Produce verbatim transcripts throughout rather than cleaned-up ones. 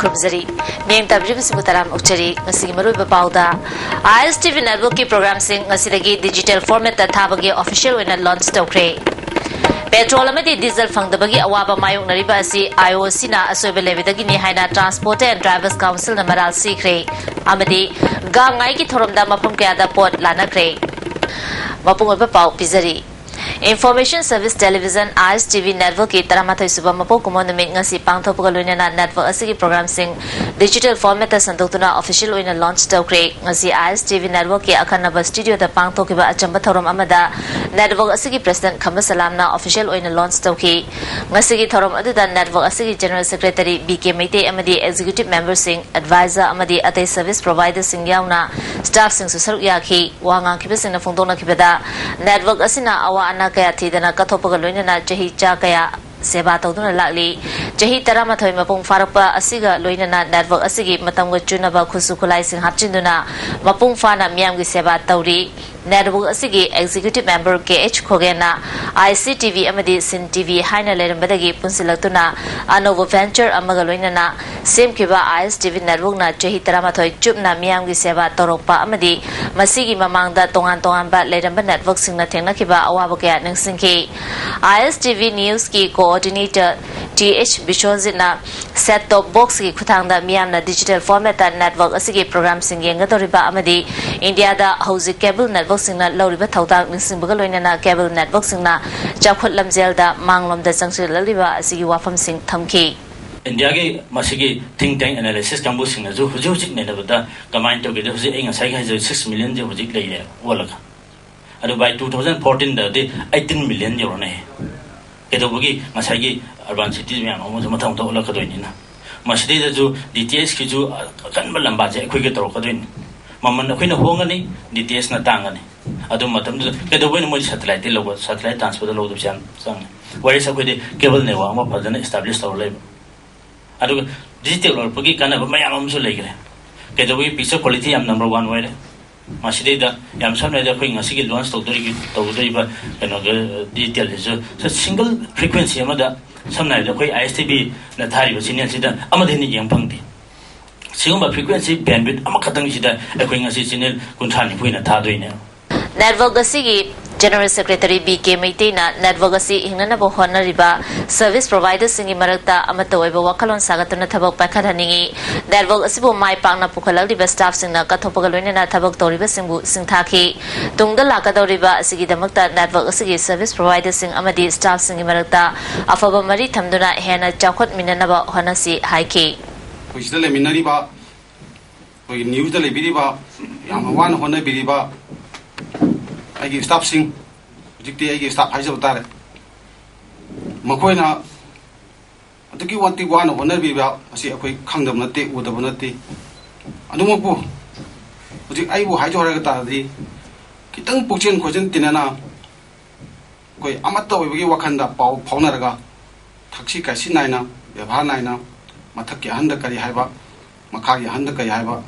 ꯇꯧꯖꯔꯤ꯫ ꯃꯤꯠꯌꯦꯡ ꯇꯥꯕꯤꯔꯤꯕꯁꯤꯕꯨ ꯇꯔꯥꯝꯅ ꯑꯣꯛꯆꯔꯤ꯫ ꯉꯁꯤꯒꯤ ꯃꯔꯨꯑꯣꯏꯕ ꯄꯥꯎꯗ, ISTV networkꯀꯤ programꯁꯤꯡ ꯉꯁꯤꯗꯒꯤ digital formatꯇ ꯊꯥꯕꯒꯤ official ꯑꯣꯏꯅ launch ꯇꯧꯈ꯭ꯔꯦ꯫ Petrol ꯑꯃꯗꯤ diesel ꯐꯪꯗꯕꯒꯤ ꯑꯋꯥꯕ ꯃꯥꯌꯣꯛꯅꯔꯤꯕ ꯑꯁꯤ IOCꯅ ꯑꯁꯣꯏꯕ ꯂꯩꯕꯗꯒꯤꯅꯤ ꯍꯥꯏꯅ Transport and Drivers Councilꯅ ꯃꯔꯥꯜ ꯁꯤꯈ꯭ꯔꯦ꯫ ꯑꯃꯗꯤ ꯒꯥꯡ ꯉꯥꯏꯒꯤ ꯊꯧꯔꯝꯗ ꯃꯐꯝ ꯀꯌꯥꯗ ꯄꯣꯠ ꯂꯥꯟꯅꯈ꯭ꯔꯦ꯫ ꯃꯄꯨꯡ ꯑꯣꯏꯕ ꯄꯥꯎ ꯄꯤꯖꯔꯤ꯫ Information Service Television, ISTV networkꯀꯤ ꯇꯔꯥꯃꯥꯊꯣꯏ ꯁꯨꯕ ꯃꯄꯣꯛ ꯀꯨꯝꯑꯣꯟ ꯅꯨꯃꯤꯠ ꯉꯁꯤ ꯄꯥꯡꯊꯣꯛꯄꯒ ꯂꯣꯏꯅꯅ network ꯑꯁꯤꯒꯤ programꯁꯤꯡ digital formatꯇ ꯁꯟꯗꯣꯛꯇꯨꯅ official ꯑꯣꯏꯅ launch ꯇꯧꯈ꯭ꯔꯦ꯫ ꯉꯁꯤ ISTV networkꯀꯤ ꯑꯈꯟꯅꯕ studioꯗ ꯄꯥꯡꯊꯣꯛꯈꯤꯕ ꯑꯆꯝꯕ ꯊꯧꯔꯝ ꯑꯃꯗ network ꯑꯁꯤꯒꯤ president ꯈꯝꯕ ꯁꯂꯥꯝꯅ official ꯑꯣꯏꯅ launch ꯇꯧꯈꯤ꯫ ꯉꯁꯤꯒꯤ ꯊꯧꯔꯝ ꯑꯗꯨꯗ network ꯑꯁꯤꯒꯤ general secretary B K Meitei ꯑꯃꯗꯤ executive memberꯁꯤꯡ, advisor ꯑꯃꯗꯤ ꯑꯇꯩ service providerꯁꯤꯡ ꯌꯥꯎꯅ staffꯁꯤꯡꯁꯨ ꯁꯔꯨꯛ ꯌꯥꯈꯤ꯫ ꯋꯥ ꯉꯥꯡꯈꯤꯕꯁꯤꯡꯅ ꯐꯣꯡꯗꯣꯛꯅꯈꯤꯕꯗ, network ꯑꯁꯤꯅ ꯑꯋꯥ ꯑꯅꯥ ꯀꯌꯥ ꯊꯤꯗꯅ ꯀꯠꯊꯣꯛꯄꯒ ꯂꯣꯏꯅꯅ ꯆꯍꯤ ꯆꯥ ꯀꯌꯥ ꯁꯦꯕꯥ ꯇꯧꯗꯨꯅ ꯂꯥꯛꯂꯤ꯫ ꯆꯍꯤ ꯇꯔꯥꯃꯥꯊꯣꯏ ꯃꯄꯨꯡ ꯐꯥꯔꯛꯄ ꯑꯁꯤꯒ ꯂꯣꯏꯅꯅ network ꯑꯁꯤꯒꯤ ꯃꯇꯝꯒ ꯆꯨꯅꯕ ꯈꯨꯠꯁꯨ ꯈꯨꯠꯂꯥꯏꯁꯤꯡ ꯍꯥꯞꯆꯤꯟꯗꯨꯅ ꯃꯄꯨꯡ ꯐꯥꯅ ꯃꯤꯌꯥꯝꯒꯤ ꯁꯦꯕꯥ ꯇꯧꯔꯤ꯫ Network ꯑꯁꯤꯒꯤ executive member K H ꯈꯣꯒꯦꯟꯅ ICTV ꯑꯃꯗꯤ Sin TV ꯍꯥꯏꯅ ꯂꯩꯔꯝꯕꯗꯒꯤ ꯄꯨꯟꯁꯤꯜꯂꯛꯇꯨꯅ ꯑꯅꯧꯕ venture ꯑꯃꯒ ꯂꯣꯏꯅꯅ ꯁꯦꯝꯈꯤꯕ ISTV networkꯅ ꯆꯍꯤ ꯇꯔꯥꯃꯥꯊꯣꯏ ꯆꯨꯞꯅ ꯃꯤꯌꯥꯝꯒꯤ ꯁꯦꯕꯥ ꯇꯧꯔꯛꯄ ꯑꯃꯗꯤ ꯃꯁꯤꯒꯤ ꯃꯃꯥꯡꯗ ꯇꯣꯉꯥꯟ ꯇꯣꯉꯥꯟꯕ ꯂꯩꯔꯝꯕ networkꯁꯤꯡꯅ ꯊꯦꯡꯅꯈꯤꯕ ꯑꯋꯥꯕ ꯀꯌꯥ ꯅꯤꯡꯁꯤꯡꯈꯤ꯫ ISTV newsꯀꯤ coordinator T H ꯕꯤꯁ꯭ꯋꯖꯤꯠꯅ set top boxꯀꯤ ꯈꯨꯠꯊꯥꯡꯗ ꯃꯤꯌꯥꯝꯅ digital formatꯇ network ꯑꯁꯤꯒꯤ programꯁꯤꯡ ꯌꯦꯡꯒꯗꯧꯔꯤꯕ ꯑꯃꯗꯤ ꯏꯟꯗꯤꯌꯥꯗ ꯍꯧꯖꯤꯛ cable networkꯁꯤꯡꯅ ꯂꯧꯔꯤꯕ ꯊꯧꯗꯥꯡ ꯅꯤꯡꯁꯤꯡꯕꯒ ꯂꯣꯏꯅꯅ cable networkꯁꯤꯡꯅ ꯆꯥꯎꯈꯠ ꯂꯝꯖꯦꯜꯗ ꯃꯥꯡꯂꯣꯝꯗ ꯆꯪꯁꯤꯜꯂꯛꯂꯤꯕ ꯑꯁꯤꯒꯤ ꯋꯥꯐꯝꯁꯤꯡ ꯊꯝꯈꯤ꯫ ꯏꯟꯗꯤꯌꯥꯒꯤ ꯃꯁꯤꯒꯤ think tank analysis ꯀꯥꯡꯕꯨꯁꯤꯡꯅꯁꯨ ꯍꯧꯖꯤꯛ ꯍꯧꯖꯤꯛ ꯅꯩꯅꯕꯗ ꯀꯃꯥꯏꯅ ꯇꯧꯒꯦꯗ, ꯍꯧꯖꯤꯛ ꯑꯩ ꯉꯁꯥꯏꯒꯤ ꯍꯥꯏꯖꯕ six millionꯁꯦ ꯍꯧꯖꯤꯛ ꯂꯩꯔꯦ ꯑꯣꯜꯂꯒ꯫ ꯑꯗꯨ by two thousand fourteenꯗꯗꯤ eighteen million ꯌꯧꯔꯅꯤ꯫ ꯀꯩꯗꯧꯕꯒꯤ? ꯉꯁꯥꯏꯒꯤ urban cities ꯃꯌꯥꯝ ꯑꯃꯁꯨ ꯃꯊꯪ ꯃꯊꯪ ꯑꯣꯜꯂꯛꯀꯗꯣꯏꯅꯤꯅ꯫ ꯃꯁꯤꯗꯩꯗꯁꯨ DTHꯀꯤꯁꯨ ꯑꯀꯟꯕ ꯂꯝꯕꯥꯁꯦ ꯑꯩꯈꯣꯏꯒ ꯇꯧꯔꯛꯀꯗꯣꯏꯅꯤ꯫ ꯃꯃꯜ ꯑꯩꯈꯣꯏꯅ ꯍꯣꯡꯒꯅꯤ, DTHꯅ ꯇꯥꯡꯒꯅꯤ꯫ ꯑꯗꯨ ꯃꯇꯝꯗꯨꯗ ꯀꯩꯗꯧꯕꯩꯅꯣ ꯃꯣꯏ satelliteꯇꯩ ꯂꯧꯕ, satellite transferꯗ ꯂꯧꯗꯕꯁꯦ ꯌꯥꯝ ꯆꯪꯉꯦ꯫ Whereas ꯑꯩꯈꯣꯏꯗꯤ cable network ꯑꯃ ꯐꯖꯅ establish ꯇꯧꯔ ꯂꯩꯕ꯫ ꯑꯗꯨꯒ digital ꯑꯣꯏꯔꯛꯄꯒꯤ ꯀꯥꯟꯅꯕ ꯃꯌꯥꯝ ꯑꯃꯁꯨ ꯂꯩꯈ꯭ꯔꯦ꯫ ꯀꯩꯗꯧꯕꯒꯤ? Picture quality ꯌꯥꯝ number one ꯑꯣꯏꯔꯦ꯫ ꯃꯁꯤꯗꯩꯗ ꯌꯥꯝ ꯁꯝꯅ ꯍꯥꯏꯔꯕꯗ ꯑꯩꯈꯣꯏ ꯉꯁꯤꯒꯤ launch ꯇꯧꯗꯣꯔꯤꯕ, ꯇꯧꯒꯗꯧꯔꯤꯕ ꯀꯩꯅꯣꯒ digitalꯁꯤꯁꯨ single frequency ꯑꯃꯗ ꯁꯝꯅ ꯍꯥꯏꯔꯕꯗ ꯑꯩꯈꯣꯏ ꯑꯥꯏ ꯑꯦꯁ ꯇꯤ ꯚꯤꯅ ꯊꯥꯔꯤꯕ ꯆꯦꯅꯦꯜꯁꯤꯗ ꯑꯃꯗꯒꯤ ꯍꯦꯟꯅ ꯌꯦꯡꯕ ꯐꯪꯗꯦ꯫ ꯁꯤꯒꯨꯝꯕ ꯐ꯭ꯔꯤꯀ꯭ꯋꯦꯟꯁꯤ ꯕꯦꯟꯋꯤꯊ ꯑꯃꯈꯛꯇꯪꯁꯤꯗ ꯑꯩꯈꯣꯏ ꯉꯁꯤ ꯆꯦꯅꯦꯜ ꯀꯨꯟꯊ꯭ꯔꯥ ꯅꯤꯐꯨ ꯍꯦꯟꯅ ꯊꯥꯗꯣꯏꯅꯦ꯫ ꯅꯦꯠꯋꯔꯛ ꯑꯁꯤꯒꯤ ꯖꯦꯅꯔꯦꯜ ꯁꯦꯀ꯭ꯔꯦꯇꯔꯤ ꯕꯤ ꯀꯦ ꯃꯩꯇꯩꯅ ꯅꯦꯠꯋꯔꯛ ꯑꯁꯤ ꯍꯤꯡꯅꯅꯕ ꯍꯣꯠꯅꯔꯤꯕ ꯁꯔꯚꯤꯁ ꯄ꯭ꯔꯣꯚꯥꯏꯗꯔꯁꯤꯡꯒꯤ ꯃꯔꯛꯇ ꯑꯃꯠꯇ ꯑꯣꯏꯕ ꯋꯥꯈꯜꯂꯣꯟ ꯁꯥꯒꯠꯇꯨꯅ ꯊꯕꯛ ꯄꯥꯏꯈꯠꯍꯟꯅꯤꯡꯏ꯫ ꯅꯦꯠꯋꯔꯛ ꯑꯁꯤꯕꯨ ꯃꯥꯏ ꯄꯥꯛꯅ ꯄꯨꯈꯠꯂꯛꯂꯤꯕ ꯁ꯭ꯇꯥꯐꯁꯤꯡꯅ ꯀꯠꯊꯣꯛꯄꯒ ꯂꯣꯏꯅꯅ ꯊꯕꯛ ꯇꯧꯔꯤꯕꯁꯤꯡꯕꯨ ꯁꯤꯡꯊꯥꯈꯤ꯫ ꯇꯨꯡꯗ ꯂꯥꯛꯀꯗꯧꯔꯤꯕ ꯑꯁꯤꯒꯤꯗꯃꯛꯇ ꯅꯦꯠꯋꯔꯛ ꯑꯁꯤꯒꯤ ꯁꯔꯚꯤꯁ ꯄ꯭ꯔꯣꯚꯥꯏꯗꯔꯁꯤꯡ ꯑꯃꯗꯤ ꯁ꯭ꯇꯥꯐꯁꯤꯡꯒꯤ ꯃꯔꯛꯇ ꯑꯐꯕ ꯃꯔꯤ ꯊꯝꯗꯨꯅ ꯍꯦꯟꯅ ꯆꯥꯎꯈꯠꯃꯤꯟꯅꯅꯕ ꯍꯣꯠꯅꯁꯤ ꯍꯥꯏꯈꯤ꯫ ꯑꯩꯈꯣꯏ ꯁꯤꯗ ꯂꯩꯃꯤꯟꯅꯔꯤꯕ, ꯑꯩꯈꯣꯏꯒꯤ ꯅ꯭ꯌꯨꯁꯇ ꯂꯩꯕꯤꯔꯤꯕ, ꯌꯥꯝꯅ ꯋꯥꯅ ꯍꯣꯠꯅꯕꯤꯔꯤꯕ ꯑꯩꯒꯤ ꯁ꯭ꯇꯥꯐꯁꯤꯡ, ꯍꯧꯖꯤꯛꯇꯤ ꯑꯩꯒꯤ ꯁ꯭ꯇꯥꯐ ꯍꯥꯏꯖꯕ ꯇꯥꯔꯦ, ꯃꯈꯣꯏꯅ ꯑꯗꯨꯛꯀꯤ ꯃꯇꯤꯛ ꯋꯥꯅ ꯍꯣꯠꯅꯕꯤꯕ ꯑꯁꯤ ꯑꯩꯈꯣꯏ ꯈꯪꯗꯕ ꯅꯠꯇꯦ, ꯎꯗꯕ ꯅꯠꯇꯦ꯫ ꯑꯗꯨꯃꯛꯄꯨ ꯍꯧꯖꯤꯛ ꯑꯩꯕꯨ ꯍꯥꯏꯖꯧ ꯍꯥꯏꯔꯒ ꯇꯥꯔꯗꯤ, ꯈꯤꯇꯪ ꯄꯨꯛꯆꯦꯜ ꯈꯣꯏꯆꯦꯜ ꯇꯤꯟꯅꯅ ꯑꯩꯈꯣꯏ ꯑꯃꯠꯇ ꯑꯣꯏꯕꯒꯤ ꯋꯥꯈꯜꯗ ꯄꯥꯎ ꯐꯥꯎꯅꯔꯒ, ꯊꯛꯁꯤ ꯈꯥꯁꯤ ꯅꯥꯏꯅ, ꯕꯦꯕꯥꯔ ꯅꯥꯏꯅ, ꯃꯊꯛꯀꯤ ꯑꯍꯟꯗ ꯀꯔꯤ ꯍꯥꯏꯕ, ꯃꯈꯥꯒꯤ ꯑꯍꯟꯗ ꯀꯔꯤ ꯍꯥꯏꯕ,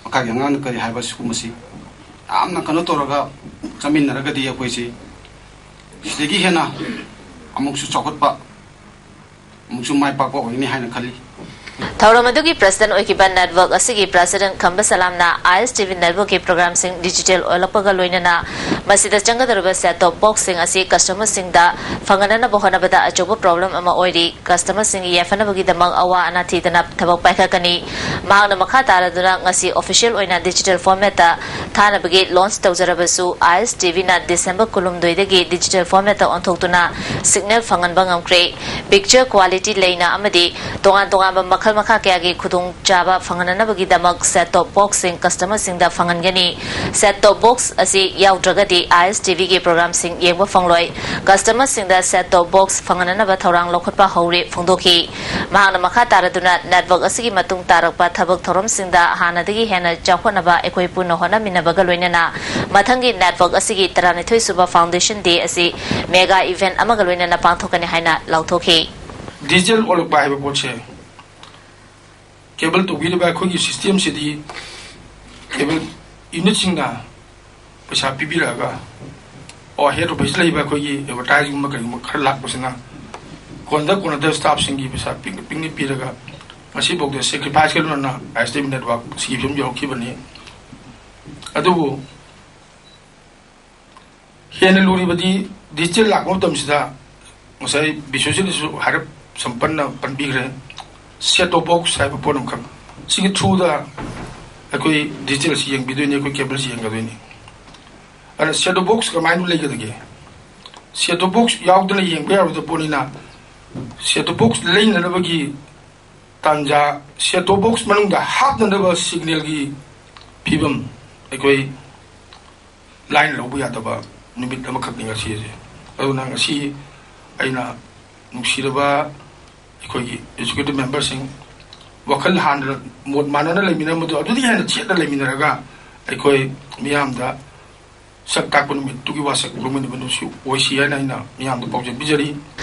ꯃꯈꯥꯒꯤ ꯑꯉꯥꯡꯗ ꯀꯔꯤ ꯍꯥꯏꯕ, ꯁꯤꯒꯨꯝꯕꯁꯤ ꯌꯥꯝꯅ ꯀꯩꯅꯣ ꯇꯧꯔꯒ ꯆꯠꯃꯤꯟꯅꯔꯒꯗꯤ ꯑꯩꯈꯣꯏꯁꯤ ꯁꯤꯗꯒꯤ ꯍꯦꯟꯅ ꯑꯃꯨꯛꯁꯨ ꯆꯥꯎꯈꯠꯄ, ꯑꯃꯨꯛꯁꯨ ꯃꯥꯏ ꯄꯥꯛꯄ ꯑꯣꯏꯒꯅꯤ ꯍꯥꯏꯅ ꯈꯜꯂꯤ꯫ ꯊꯧꯔꯝ ꯑꯗꯨꯒꯤ ꯄ꯭ꯔꯁꯤꯗꯦꯟ ꯑꯣꯏꯈꯤꯕ ꯅꯦꯠꯋꯔꯛ ꯑꯁꯤꯒꯤ ꯄ꯭ꯔꯁꯤꯗꯦꯟ ꯈꯝꯕ ꯁꯂꯥꯝꯅ ꯑꯥꯏ ꯑꯦꯁ ꯇꯤ ꯚꯤ ꯅꯦꯠꯋꯔꯛꯀꯤ ꯄ꯭ꯔꯣꯒ꯭ꯔꯥꯝꯁꯤꯡ ꯗꯤꯖꯤꯇꯦꯜ ꯑꯣꯜꯂꯛꯄꯒ ꯂꯣꯏꯅꯅ ꯃꯁꯤꯗ ꯆꯪꯒꯗꯧꯔꯤꯕ ꯁꯦꯠ ꯇꯣꯞ ꯕꯣꯛꯁꯁꯤꯡ ꯑꯁꯤ ꯀꯁꯇꯃꯔꯁꯤꯡꯗ ꯐꯪꯍꯟꯅꯅꯕ ꯍꯣꯠꯅꯕꯗ ꯑꯆꯧꯕ ꯄ꯭ꯔꯣꯕ꯭ꯂꯦꯝ ꯑꯃ ꯑꯣꯏꯔꯤ꯫ ꯀꯁꯇꯃꯔꯁꯤꯡꯒꯤ ꯌꯥꯏꯐꯅꯕꯒꯤꯗꯃꯛ ꯑꯋꯥ ꯑꯅꯥ ꯊꯤꯗꯅ ꯊꯕꯛ ꯄꯥꯏꯈꯠꯀꯅꯤ꯫ ꯃꯍꯥꯛꯅ ꯃꯈꯥ ꯇꯥꯔꯗꯨꯅ ꯉꯁꯤ ꯑꯣꯐꯤꯁꯤꯌꯦꯜ ꯑꯣꯏꯅ ꯗꯤꯖꯤꯇꯦꯜ ꯐꯣꯔꯃꯦꯠꯇ ꯊꯥꯅꯕꯒꯤ ꯂꯣꯟꯆ ꯇꯧꯖꯔꯕꯁꯨ, ꯑꯥꯏ ꯑꯦꯁ ꯇꯤ ꯚꯤꯅ ꯗꯤꯁꯦꯝꯕꯔ ꯀꯨꯟꯍꯨꯝꯗꯣꯏꯗꯒꯤ ꯗꯤꯖꯤꯇꯦꯜ ꯐꯣꯔꯃꯦꯠꯇ ꯑꯣꯟꯊꯣꯛꯇꯨꯅ ꯁꯤꯒꯅꯦꯜ ꯐꯪꯍꯟꯕ ꯉꯝꯈ꯭ꯔꯦ꯫ ꯄꯤꯛꯆꯔ ꯀ꯭ꯋꯥꯂꯤꯇꯤ ꯂꯩꯅ ꯑꯃꯗꯤ ꯇꯣꯉꯥꯟ ꯇꯣꯉꯥꯟꯕ ꯃꯈꯜ ꯃꯈꯥ ꯀꯌꯥꯒꯤ ꯈꯨꯗꯣꯡ ꯆꯥꯕ ꯐꯪꯍꯟꯅꯕꯒꯤꯗꯃꯛ set top ꯕꯣꯛꯁꯁꯤꯡ ꯀꯁꯇꯃꯔꯁꯤꯡꯗ ꯐꯪꯍꯟꯒꯅꯤ꯫ Set top box ꯑꯁꯤ ꯌꯥꯎꯗ꯭ꯔꯒꯗꯤ ꯑꯥꯏ ꯑꯦꯁ ꯇꯤ ꯚꯤꯒꯤ ꯄ꯭ꯔꯣꯒ꯭ꯔꯥꯝꯁꯤꯡ ꯌꯦꯡꯕ ꯐꯪꯂꯣꯏ꯫ ꯀꯁꯇꯃꯔꯁꯤꯡꯗ ꯁꯦꯠ ꯇꯣꯞ ꯕꯣꯛꯁ ꯐꯪꯍꯟꯅꯅꯕ ꯊꯧꯔꯥꯡ ꯂꯧꯈꯠꯄ ꯍꯧꯔꯦ ꯐꯣꯡꯗꯣꯛꯈꯤ꯫ ꯃꯍꯥꯛꯅ ꯃꯈꯥ ꯇꯥꯔꯗꯨꯅ ꯅꯦꯠꯋꯔꯛ ꯑꯁꯤꯒꯤ ꯃꯇꯨꯡ ꯇꯥꯔꯛꯄ ꯊꯕꯛ ꯊꯧꯔꯝꯁꯤꯡꯗ ꯍꯥꯟꯅꯗꯒꯤ ꯍꯦꯟꯅ ꯆꯥꯎꯈꯠꯅꯕ ꯑꯩꯈꯣꯏ ꯄꯨꯟꯅ ꯍꯣꯠꯅꯃꯤꯟꯅꯕꯒ ꯂꯣꯏꯅꯅ ꯃꯊꯪꯒꯤ ꯅꯦꯠꯋꯔꯛ ꯑꯁꯤꯒꯤ ꯇꯔꯥꯅꯤꯊꯣꯏ ꯁꯨꯕ ꯐꯥꯎꯟꯗꯦꯁꯟ ꯗꯦ ꯑꯁꯤ ꯃꯦꯒꯥ ꯏꯚꯦꯟꯠ ꯑꯃꯒ ꯂꯣꯏꯅꯅ ꯄꯥꯡꯊꯣꯛꯀꯅꯤ ꯍꯥꯏꯅ ꯂꯥꯎꯊꯣꯛꯈꯤ꯫ ꯗꯤꯖꯤꯇꯦꯜ ꯑꯣꯜꯂꯛꯄ ꯍꯥꯏꯕ ꯄꯣꯠꯁꯦ, ꯀꯦꯕꯜ ꯇꯧꯕꯤꯔꯤꯕ ꯑꯩꯈꯣꯏꯒꯤ ꯁꯤꯁꯇꯦꯝꯁꯤꯗꯤ ꯀꯦꯕꯜ ꯌꯨꯅꯤꯠꯁꯤꯡꯅ ꯄꯩꯁꯥ ꯄꯤꯕꯤꯔꯛꯑꯒ, ꯑꯣ, ꯍꯦꯗ ꯑꯣꯐꯤꯁ ꯂꯩꯕ ꯑꯩꯈꯣꯏꯒꯤ ꯑꯦꯗꯚꯔꯇꯥꯏꯖꯒꯨꯝꯕ ꯀꯔꯤꯒꯨꯝꯕ ꯈꯔ ꯂꯥꯛꯄꯁꯤꯅ ꯀꯣꯟꯅꯗ ꯀꯣꯟꯅꯗ staffꯁꯤꯡꯒꯤ ꯄꯩꯁꯥ ꯄꯤꯛꯅ ꯄꯤꯛꯅ ꯄꯤꯔꯒ ꯉꯁꯤꯐꯥꯎꯗ sacrifice ꯀꯩꯅꯣꯅ ISDB network ꯁꯤꯒꯤ ꯐꯤꯕꯝ ꯌꯧꯔꯛꯈꯤꯕꯅꯤ꯫ ꯑꯗꯨꯕꯨ ꯍꯦꯟꯅ ꯂꯨꯔꯤꯕꯗꯤ digital ꯂꯥꯛꯄ ꯃꯇꯝꯁꯤꯗ ꯉꯁꯥꯏ ꯕꯤꯁ꯭ꯋꯖꯤꯠꯅꯁꯨ ꯍꯥꯏꯔꯞ ꯁꯝꯄꯟꯅ ꯄꯟꯕꯤꯈ꯭ꯔꯦ, set top box ꯍꯥꯏꯕ ꯄꯣꯠ ꯑꯃꯈꯛ ꯁꯤꯒꯤ throughꯗ ꯑꯩꯈꯣꯏ digitalꯁꯤ ꯌꯦꯡꯕꯤꯗꯣꯏꯅꯤ, ꯑꯩꯈꯣꯏ cableꯁꯤ ꯌꯦꯡꯒꯗꯣꯏꯅꯤ꯫ ꯑꯗꯨꯅ set top box ꯀꯃꯥꯏꯅ ꯂꯩꯒꯗꯒꯦ? Set top box ꯌꯥꯎꯗꯅ ꯌꯦꯡꯕ ꯌꯥꯔꯣꯏꯗꯕ ꯄꯣꯠꯅꯤꯅ set top box ꯂꯩꯅꯅꯕꯒꯤ ꯇꯥꯟꯖꯥ, set top box ꯃꯅꯨꯡꯗ ꯍꯥꯞꯅꯅꯕ signalꯒꯤ ꯐꯤꯕꯝ ꯑꯩꯈꯣꯏ line ꯂꯧꯕ ꯌꯥꯗꯕ ꯅꯨꯃꯤꯠ ꯑꯃꯈꯛꯅꯤ ꯉꯁꯤꯁꯦ꯫ ꯑꯗꯨꯅ ꯉꯁꯤ ꯑꯩꯅ ꯅꯨꯡꯁꯤꯔꯕ ꯑꯩꯈꯣꯏꯒꯤ executive memberꯁꯤꯡ, ꯋꯥꯈꯜ ꯍꯥꯟꯅ ꯃꯣꯠ ꯃꯥꯟꯅꯅ ꯂꯩꯃꯤꯟꯅꯔꯝꯕꯗꯣ ꯑꯗꯨꯗꯒꯤ ꯍꯦꯟꯅ ꯆꯦꯠꯅ ꯂꯩꯃꯤꯟꯅꯔꯒ ꯑꯩꯈꯣꯏ ꯃꯤꯌꯥꯝꯗ ꯁꯛ ꯇꯥꯛꯄ ꯅꯨꯃꯤꯠꯇꯨꯒꯤ ꯋꯥꯁꯛ ꯂꯧꯃꯤꯟꯅꯕ ꯅꯨꯃꯤꯠꯁꯨ ꯑꯣꯏꯁꯤ ꯍꯥꯏꯅ ꯑꯩꯅ ꯃꯤꯌꯥꯝꯗ ꯄꯥꯎꯖꯦꯜ ꯄꯤꯖꯔꯤ꯫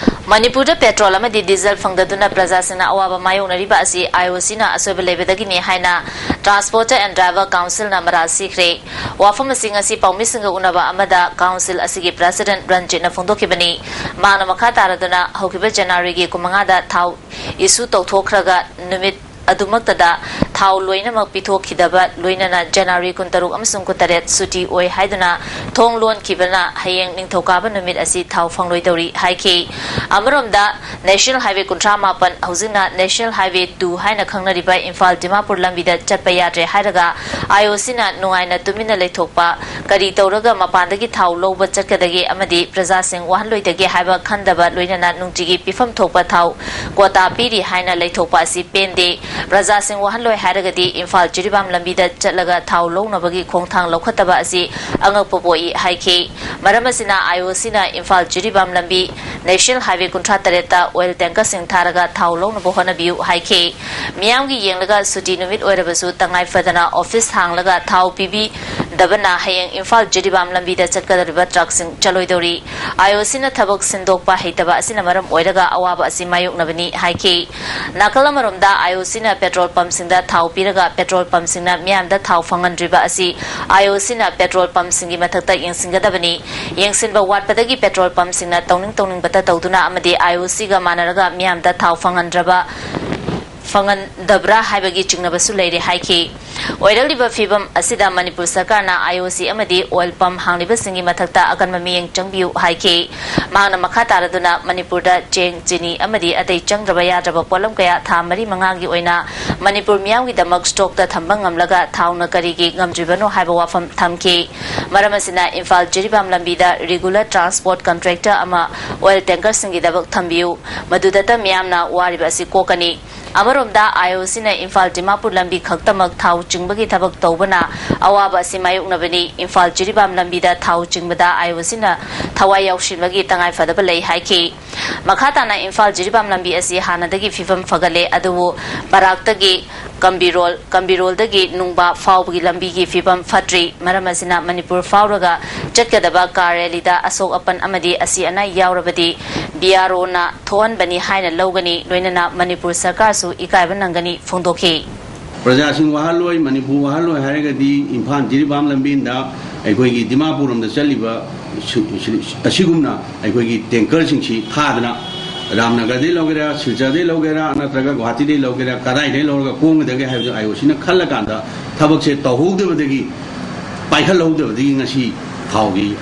ꯃꯅꯤꯄꯨꯔꯗ petrol ꯑꯃꯗꯤ diesel ꯐꯪꯗꯗꯨꯅ ꯄ꯭ꯔꯖꯥꯁꯤꯡꯅ ꯑꯋꯥꯕ ꯃꯥꯌꯣꯛꯅꯔꯤꯕ ꯑꯁꯤ IOCꯅ ꯑꯁꯣꯏꯕ ꯂꯩꯕꯗꯒꯤꯅꯤ ꯍꯥꯏꯅ Transporter and Driver Councilꯅ ꯃꯔꯥꯜ ꯁꯤꯈ꯭ꯔꯦ꯫ ꯋꯥꯐꯝ ꯑꯁꯤ ꯉꯁꯤ ꯄꯥꯎꯃꯤꯁꯤꯡꯒ ꯎꯅꯕ ꯑꯃꯗ council ꯑꯁꯤꯒꯤ president ꯔꯟꯖꯤꯠꯅ ꯐꯣꯡꯗꯣꯛꯈꯤꯕꯅꯤ꯫ ꯃꯍꯥꯛꯅ ꯃꯈꯥ ꯇꯥꯔꯗꯨꯅ ꯍꯧꯈꯤꯕ Januaryꯒꯤ ꯀꯨꯟꯃꯉꯥꯗ ꯊꯥꯎ issue ꯇꯧꯊꯣꯛꯈ꯭ꯔꯒ ꯅꯨꯃꯤꯠ ꯑꯗꯨꯃꯛꯇꯗ ꯊꯥꯎ ꯂꯣꯏꯅꯃꯛ ꯄꯤꯊꯣꯛꯈꯤꯗꯕ ꯂꯣꯏꯅꯅ January ꯀꯨꯟꯇꯔꯨꯛ ꯑꯃꯁꯨꯡ ꯀꯨꯟꯇꯔꯦꯠ ꯁꯨꯇꯤ ꯑꯣꯏ ꯍꯥꯏꯗꯨꯅ ꯊꯣꯡ ꯂꯣꯟꯈꯤꯕꯅ ꯍꯌꯦꯡ ꯅꯤꯡꯊꯧꯀꯥꯕ ꯅꯨꯃꯤꯠ ꯑꯁꯤ ꯊꯥꯎ ꯐꯪꯂꯣꯏꯗꯧꯔꯤ ꯍꯥꯏꯈꯤ꯫ ꯑꯃꯔꯣꯝꯗ National Highway ꯀꯨꯟꯊ꯭ꯔꯥ ꯃꯥꯄꯟ, ꯍꯧꯖꯤꯛꯅ National Highway two ꯍꯥꯏꯅ ꯈꯪꯅꯔꯤꯕ ꯏꯝꯐꯥꯜ ꯗꯤꯃꯥꯄꯨꯔ ꯂꯝꯕꯤꯗ ꯆꯠꯄ ꯌꯥꯗ꯭ꯔꯦ ꯍꯥꯏꯔꯒ IOCꯅ ꯅꯨꯡꯉꯥꯏꯅ ꯇꯨꯃꯤꯟꯅ ꯂꯩꯊꯣꯛꯄ, ꯀꯔꯤ ꯇꯧꯔꯒ ꯃꯄꯥꯟꯗꯒꯤ ꯊꯥꯎ ꯂꯧꯕ ꯆꯠꯀꯗꯒꯦ ꯑꯃꯗꯤ ꯄ꯭ꯔꯖꯥꯁꯤꯡ ꯋꯥꯍꯟꯂꯣꯏꯗꯒꯦ ꯍꯥꯏꯕ ꯈꯟꯗꯕ ꯂꯣꯏꯅꯅ ꯅꯨꯡꯇꯤꯒꯤ ꯄꯤꯐꯝ ꯊꯣꯛꯄ ꯊꯥꯎ quota ꯄꯤꯔꯤ ꯍꯥꯏꯅ ꯂꯩꯊꯣꯛꯄ ꯑꯁꯤ ꯄꯦꯟꯗꯦ꯫ ꯄ꯭ꯔꯖꯥꯁꯤꯡ ꯋꯥꯍꯟꯂꯣꯏ ꯍꯥꯏꯔꯒꯗꯤ ꯏꯝꯐꯥꯜ ꯖꯤꯔꯤꯕꯥꯝ ꯂꯝꯕꯤꯗ ꯆꯠꯂꯒ ꯊꯥꯎ ꯂꯧꯅꯕꯒꯤ ꯈꯣꯡꯊꯥꯡ ꯂꯧꯈꯠꯇꯕ ꯑꯁꯤ ꯑꯉꯛꯄ ꯄꯣꯛꯏ ꯍꯥꯏꯈꯤ꯫ ꯃꯔꯝ ꯑꯁꯤꯅ IOCꯅ ꯏꯝꯐꯥꯜ ꯖꯤꯔꯤꯕꯥꯝ ꯂꯝꯕꯤ National Highway ꯀꯨꯟꯊ꯭ꯔꯥ ꯇꯔꯦꯠꯇ oil tankerꯁꯤꯡ ꯊꯥꯔꯒ ꯊꯥꯎ ꯂꯧꯅꯕ ꯍꯣꯠꯅꯕꯤꯌꯨ ꯍꯥꯏꯈꯤ꯫ ꯃꯤꯌꯥꯝꯒꯤ ꯌꯦꯡꯂꯒ ꯁꯨꯇꯤ ꯅꯨꯃꯤꯠ ꯑꯣꯏꯔꯕꯁꯨ ꯇꯉꯥꯏ ꯐꯗꯅ office ꯍꯥꯡꯂꯒ ꯊꯥꯎ ꯄꯤꯕꯤ ꯗꯕꯅ ꯍꯌꯦꯡ ꯏꯝꯐꯥꯜ ꯖꯤꯔꯤꯕꯥꯝ ꯂꯝꯕꯤꯗ ꯆꯠꯀꯗꯧꯔꯤꯕ ꯇ꯭ꯔꯛꯁꯤꯡ ꯆꯠꯂꯣꯏꯗꯧꯔꯤ꯫ ꯑꯥꯏ ꯑꯣ ꯁꯤꯅ ꯊꯕꯛ ꯁꯤꯟꯗꯣꯛꯄ ꯍꯩꯇꯕ ꯑꯁꯤꯅ ꯃꯔꯝ ꯑꯣꯏꯔꯒ ꯑꯋꯥꯕ ꯑꯁꯤ ꯃꯥꯌꯣꯛꯅꯕꯅꯤ ꯍꯥꯏꯈꯤ꯫ ꯅꯥꯀꯜ ꯑꯃꯔꯣꯝꯗ, ꯑꯥꯏ ꯑꯣ ꯁꯤꯅ ꯄꯦꯇ꯭ꯔꯣꯜ ꯄꯝꯁꯤꯡꯗ ꯊꯥꯎ ꯄꯤꯔꯒ ꯄꯦꯇ꯭ꯔꯣꯜ ꯄꯝꯁꯤꯡꯅ ꯃꯤꯌꯥꯝꯗ ꯊꯥꯎ ꯐꯪꯍꯟꯗ꯭ꯔꯤꯕ ꯑꯁꯤ ꯑꯥꯏ ꯑꯣ ꯁꯤꯅ ꯄꯦꯇ꯭ꯔꯣꯜ ꯄꯝꯁꯤꯡꯒꯤ ꯃꯊꯛꯇ ꯌꯦꯡꯁꯤꯟꯒꯗꯕꯅꯤ꯫ ꯌꯦꯡꯁꯤꯟꯕ ꯋꯥꯠꯄꯗꯒꯤ ꯄꯦꯇ꯭ꯔꯣꯜ ꯄꯝꯁꯤꯡꯅ ꯇꯧꯅꯤꯡ ꯇꯧꯅꯤꯡꯕꯇ ꯇꯧꯗꯨꯅ ꯑꯃꯗꯤ ꯑꯥꯏ ꯑꯣ ꯁꯤꯒ ꯃꯥꯟꯅꯔꯒ ꯃꯤꯌꯥꯝꯗ ꯊꯥꯎ ꯐꯪꯍꯟꯗ꯭ꯔꯕ, ꯐꯪꯍꯟꯗꯕ꯭ꯔꯥ ꯍꯥꯏꯕꯒꯤ ꯆꯤꯡꯅꯕꯁꯨ ꯂꯩꯔꯤ ꯍꯥꯏꯈꯤ꯫ ꯑꯣꯏꯔꯛꯂꯤꯕ ꯐꯤꯕꯝ ꯑꯁꯤꯗ ꯃꯅꯤꯄꯨꯔ ꯁꯔꯀꯥꯔꯅ ꯑꯥꯏ ꯑꯣ ꯁꯤ ꯑꯃꯗꯤ ꯑꯣꯏꯜ ꯄꯝ ꯍꯥꯡꯂꯤꯕꯁꯤꯡꯒꯤ ꯃꯊꯛꯇ ꯑꯀꯟꯕ ꯃꯤꯠꯌꯦꯡ ꯆꯪꯕꯤꯌꯨ ꯍꯥꯏꯈꯤ꯫ ꯃꯍꯥꯛꯅ ꯃꯈꯥ ꯇꯥꯔꯗꯨꯅ ꯃꯅꯤꯄꯨꯔꯗ ꯆꯦꯡ, ꯆꯤꯅꯤ ꯑꯃꯗꯤ ꯑꯇꯩ ꯆꯪꯗ꯭ꯔꯕ ꯌꯥꯗ꯭ꯔꯕ ꯄꯣꯠꯂꯝ ꯀꯌꯥ ꯊꯥ ꯃꯔꯤ ꯃꯉꯥꯒꯤ ꯑꯣꯏꯅ ꯃꯅꯤꯄꯨꯔ ꯃꯤꯌꯥꯝꯒꯤꯗꯃꯛ ꯁ꯭ꯇꯣꯛꯇ ꯊꯝꯕ ꯉꯝꯂꯒ ꯊꯥꯎꯅ ꯀꯔꯤꯒꯤ ꯉꯝꯗ꯭ꯔꯤꯕꯅꯣ ꯍꯥꯏꯕ ꯋꯥꯐꯝ ꯊꯝꯈꯤ꯫ ꯃꯔꯝ ꯑꯁꯤꯅ ꯏꯝꯐꯥꯜ ꯖꯤꯔꯤꯕꯥꯝ ꯂꯝꯕꯤꯗ ꯔꯤꯒꯨꯂꯔ ꯇ꯭ꯔꯥꯟꯁꯄꯣꯔꯠ ꯀꯟꯇ꯭ꯔꯦꯛꯇꯔ ꯑꯃ ꯑꯣꯏꯜ ꯇꯦꯡꯀꯔꯁꯤꯡꯒꯤꯗꯃꯛ ꯊꯝꯕꯤꯌꯨ, ꯃꯗꯨꯗꯇ ꯃꯤꯌꯥꯝꯅ ꯋꯥꯔꯤꯕ ꯑꯁꯤ ꯀꯣꯛꯀꯅꯤ꯫ ꯑꯃꯔꯣꯝꯗ, ꯑꯥꯏ ꯑꯣ ꯁꯤꯅ ꯏꯝꯐꯥꯜ ꯗꯤꯃꯥꯄꯨꯔ ꯂꯝꯕꯤ ꯈꯛꯇꯃꯛ ꯊꯥꯎ ꯆꯤꯡꯕꯒꯤ ꯊꯕꯛ ꯇꯧꯕꯅ ꯑꯋꯥꯕ ꯑꯁꯤ ꯃꯥꯌꯣꯛꯅꯕꯅꯤ꯫ ꯏꯝꯐꯥꯜ ꯖꯤꯔꯤꯕꯥꯝ ꯂꯝꯕꯤꯗ ꯊꯥꯎ ꯆꯤꯡꯕꯗ ꯑꯥꯏ ꯑꯣ ꯁꯤꯅ ꯊꯋꯥꯏ ꯌꯥꯎꯁꯤꯟꯕꯒꯤ ꯇꯉꯥꯏꯐꯗꯕ ꯂꯩ ꯍꯥꯏꯈꯤ꯫ ꯃꯈꯥ ꯇꯥꯅ ꯏꯝꯐꯥꯜ ꯖꯤꯔꯤꯕꯥꯝ ꯂꯝꯕꯤ ꯑꯁꯤ ꯍꯥꯟꯅꯗꯒꯤ ꯐꯤꯕꯝ ꯐꯒꯠꯂꯦ, ꯑꯗꯨꯕꯨ ꯕꯔꯥꯛꯇꯒꯤ ꯀꯝꯕꯤꯔꯣꯜ, ꯀꯝꯕꯤꯔꯣꯜꯗꯒꯤ ꯅꯨꯡꯕꯥ ꯐꯥꯎꯕꯒꯤ ꯂꯝꯕꯤꯒꯤ ꯐꯤꯕꯝ ꯐꯠꯇ꯭ꯔꯤ꯫ ꯃꯔꯝ ꯑꯁꯤꯅ ꯃꯅꯤꯄꯨꯔ ꯐꯥꯎꯔꯒ ꯆꯠꯀꯗꯕ ꯀꯥꯔ ꯔꯦꯂꯤꯗ ꯑꯁꯣꯛ ꯑꯄꯟ ꯑꯃꯗꯤ ꯑꯁꯤ ꯑꯅꯥ ꯌꯥꯎꯔꯕꯗꯤ ꯕꯤ ꯑꯥꯔ ꯑꯣꯅ ꯊꯣꯛꯍꯟꯕꯅꯤ ꯍꯥꯏꯅ ꯂꯧꯒꯅꯤ, ꯂꯣꯏꯅꯅ ꯃꯅꯤꯄꯨꯔ ꯁꯔꯀꯥꯔꯁꯨ ꯏꯀꯥꯏꯕ ꯅꯪꯒꯅꯤ ꯐꯣꯡꯗꯣꯛꯈꯤ꯫ ꯄ꯭ꯔꯖꯥꯁꯤꯡ ꯋꯥꯍꯜꯂꯣꯏ, ꯃꯅꯤꯄꯨꯔ ꯋꯥꯍꯜꯂꯣꯏ ꯍꯥꯏꯔꯒꯗꯤ ꯏꯝꯐꯥꯜ ꯖꯤꯔꯤꯕꯥꯝ ꯂꯝꯕꯤꯗ ꯑꯩꯈꯣꯏꯒꯤ ꯗꯤꯃꯥꯄꯨꯔ ꯔꯣꯝꯗ ꯆꯠꯂꯤꯕ ꯁꯨ-, ꯁꯨ-, ꯑꯁꯤꯒꯨꯝꯅ ꯑꯩꯈꯣꯏꯒꯤ ꯇꯦꯡꯀꯔꯁꯤꯡꯁꯤ ꯊꯥꯗꯅ ꯔꯥꯝꯅꯒꯔꯗꯩ ꯂꯧꯒꯦꯔꯥ, ꯁꯤꯜꯆꯔꯗꯩ ꯂꯧꯒꯦꯔꯥ, ꯅꯠꯇ꯭ꯔꯒ ꯒꯨꯍꯥꯇꯤꯗꯩ ꯂꯧꯒꯦꯔꯥ, ꯀꯗꯥꯏꯗꯩ ꯂꯧꯔꯒ ꯀꯣꯡꯒꯗꯒꯦ ꯍꯥꯏꯕꯗꯨ ꯑꯥꯏ ꯑꯣ ꯁꯤꯅ ꯈꯜꯂꯀꯥꯟꯗ ꯊꯕꯛꯁꯦ ꯇꯧꯍꯧꯗꯕꯗꯒꯤ, ꯄꯥꯏꯈꯠꯍꯧꯗꯕꯗꯒꯤ ꯉꯁꯤ ꯊꯥꯎꯒꯤ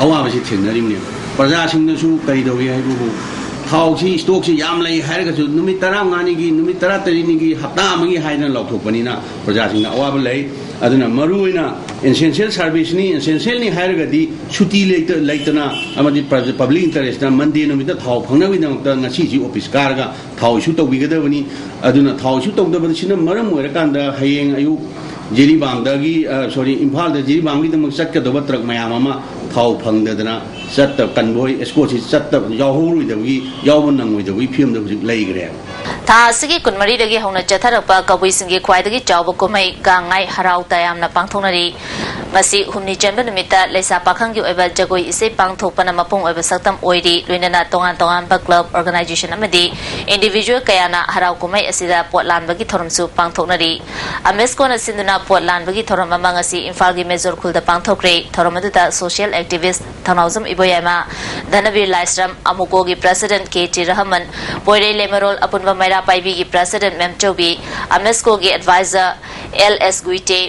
ꯑꯋꯥꯕꯁꯤ ꯊꯦꯡꯅꯔꯤꯕꯅꯦꯕ꯫ ꯄ꯭ꯔꯖꯥꯁꯤꯡꯅꯁꯨ ꯀꯔꯤ ꯇꯧꯏ ꯍꯥꯏꯕꯕꯨ, ꯊꯥꯎꯁꯤ ꯏꯁꯇꯣꯛꯁꯤ ꯌꯥꯝ ꯂꯩ ꯍꯥꯏꯔꯒꯁꯨ ꯅꯨꯃꯤꯠ ꯇꯔꯥꯃꯉꯥꯅꯤꯒꯤ, ꯅꯨꯃꯤꯠ ꯇꯔꯥꯇꯔꯦꯠꯅꯤꯒꯤ, ꯍꯞꯇꯥ ꯑꯃꯒꯤ ꯍꯥꯏꯗꯅ ꯂꯧꯊꯣꯛꯄꯅꯤꯅ ꯄ꯭ꯔꯖꯥꯁꯤꯡꯗ ꯑꯋꯥꯕ ꯂꯩ꯫ ꯑꯗꯨꯅ ꯃꯔꯨꯑꯣꯏꯅ essential serviceꯅꯤ, essentialꯅꯤ ꯍꯥꯏꯔꯒꯗꯤ ꯁꯨꯇꯤ ꯂꯩꯇ-, ꯂꯩꯇꯅ ꯑꯃꯗꯤ ꯄ꯭ꯔꯖ-, public interestꯇ Monday ꯅꯨꯃꯤꯠꯇ ꯊꯥꯎ ꯐꯪꯅꯕꯒꯤꯗꯃꯛꯇ ꯉꯁꯤꯁꯤ office ꯀꯥꯔꯒ ꯊꯥꯎ issue ꯇꯧꯕꯤꯒꯗꯕꯅꯤ꯫ ꯑꯗꯨꯅ ꯊꯥꯎ issue ꯇꯧꯗꯕꯁꯤꯅ ꯃꯔꯝ ꯑꯣꯏꯔꯀꯥꯟꯗ ꯍꯌꯦꯡ ꯑꯌꯨꯛ ꯖꯤꯔꯤꯕꯥꯝꯗꯒꯤ, ꯑ, sorry, ꯏꯝꯐꯥꯜꯗ ꯖꯤꯔꯤꯕꯥꯝꯒꯤꯗꯃꯛ ꯆꯠꯀꯗꯧꯕ ꯇ꯭ꯔꯛ ꯃꯌꯥꯝ ꯑꯃ ꯊꯥꯎ ꯐꯪꯗꯗꯅ ꯆꯠꯇ-, convoy escortꯁꯤ ꯆꯠꯇ-, ꯌꯥꯎꯍꯧꯔꯣꯏꯗꯕꯒꯤ, ꯌꯥꯎꯕ ꯅꯪꯉꯣꯏꯗꯕꯒꯤ ꯐꯤꯕꯝꯗ ꯍꯧꯖꯤꯛ ꯂꯩꯈ꯭ꯔꯦ꯫ ꯊꯥ ꯑꯁꯤꯒꯤ ꯀꯨꯟꯃꯔꯤꯗꯒꯤ ꯍꯧꯅ ꯆꯠꯊꯔꯛꯄ ꯀꯕꯨꯏꯁꯤꯡꯒꯤ ꯈ꯭ꯋꯥꯏꯗꯒꯤ ꯆꯥꯎꯕ ꯀꯨꯝꯍꯩ ꯒꯥꯡ ꯉꯥꯏ ꯍꯔꯥꯎ ꯇꯌꯥꯝꯅ ꯄꯥꯡꯊꯣꯛꯅꯔꯤ꯫ ꯉꯁꯤ ꯍꯨꯝꯅꯤ ꯆꯟꯕ ꯅꯨꯃꯤꯠꯇ ꯂꯩꯁꯥ ꯄꯥꯈꯪꯒꯤ ꯑꯣꯏꯕ ꯖꯒꯣꯏ ꯏꯁꯩ ꯄꯥꯡꯊꯣꯛꯄꯅ ꯃꯄꯨꯡ ꯑꯣꯏꯕ ꯁꯛꯇꯝ ꯑꯣꯏꯔꯤ꯫ ꯂꯣꯏꯅꯅ ꯇꯣꯉꯥꯟ ꯇꯣꯉꯥꯟꯕ club, organization ꯑꯃꯗꯤ individual ꯀꯌꯥꯅ ꯍꯔꯥꯎ ꯀꯨꯝꯍꯩ ꯑꯁꯤꯗ ꯄꯣꯠ ꯂꯥꯟꯕꯒꯤ ꯊꯧꯔꯝꯁꯨ ꯄꯥꯡꯊꯣꯛꯅꯔꯤ꯫ ꯑꯃꯦꯁꯀꯣꯅ ꯁꯤꯟꯗꯨꯅ ꯄꯣꯠ ꯂꯥꯟꯕꯒꯤ ꯊꯧꯔꯝ ꯑꯃ ꯉꯁꯤ ꯏꯝꯐꯥꯜꯒꯤ ꯃꯦꯖꯣꯔ ꯈꯨꯜꯗ ꯄꯥꯡꯊꯣꯛꯈ꯭ꯔꯦ꯫ ꯊꯧꯔꯝ ꯑꯗꯨꯗ social activist ꯊꯧꯅꯥꯎꯖꯝ ꯏꯕꯣꯌꯥꯏꯃ, ꯙꯅꯕꯤꯔ ꯂꯥꯏꯁ꯭ꯔꯝ, ꯑꯃꯨꯀꯣꯒꯤ president ꯀꯦ ꯇꯤ ꯔꯍꯃꯟ, ꯄꯣꯏꯔꯩ ꯂꯩꯃꯔꯣꯜ ꯑꯄꯨꯟꯕ ꯃꯩꯔꯥ ꯄꯥꯏꯕꯤꯒꯤ president ꯃꯦꯝꯆꯧꯕꯤ, ꯑꯃꯦꯁꯀꯣꯒꯤ advisor ꯑꯦꯜ ꯑꯦꯁ ꯒꯨꯏꯇꯦ,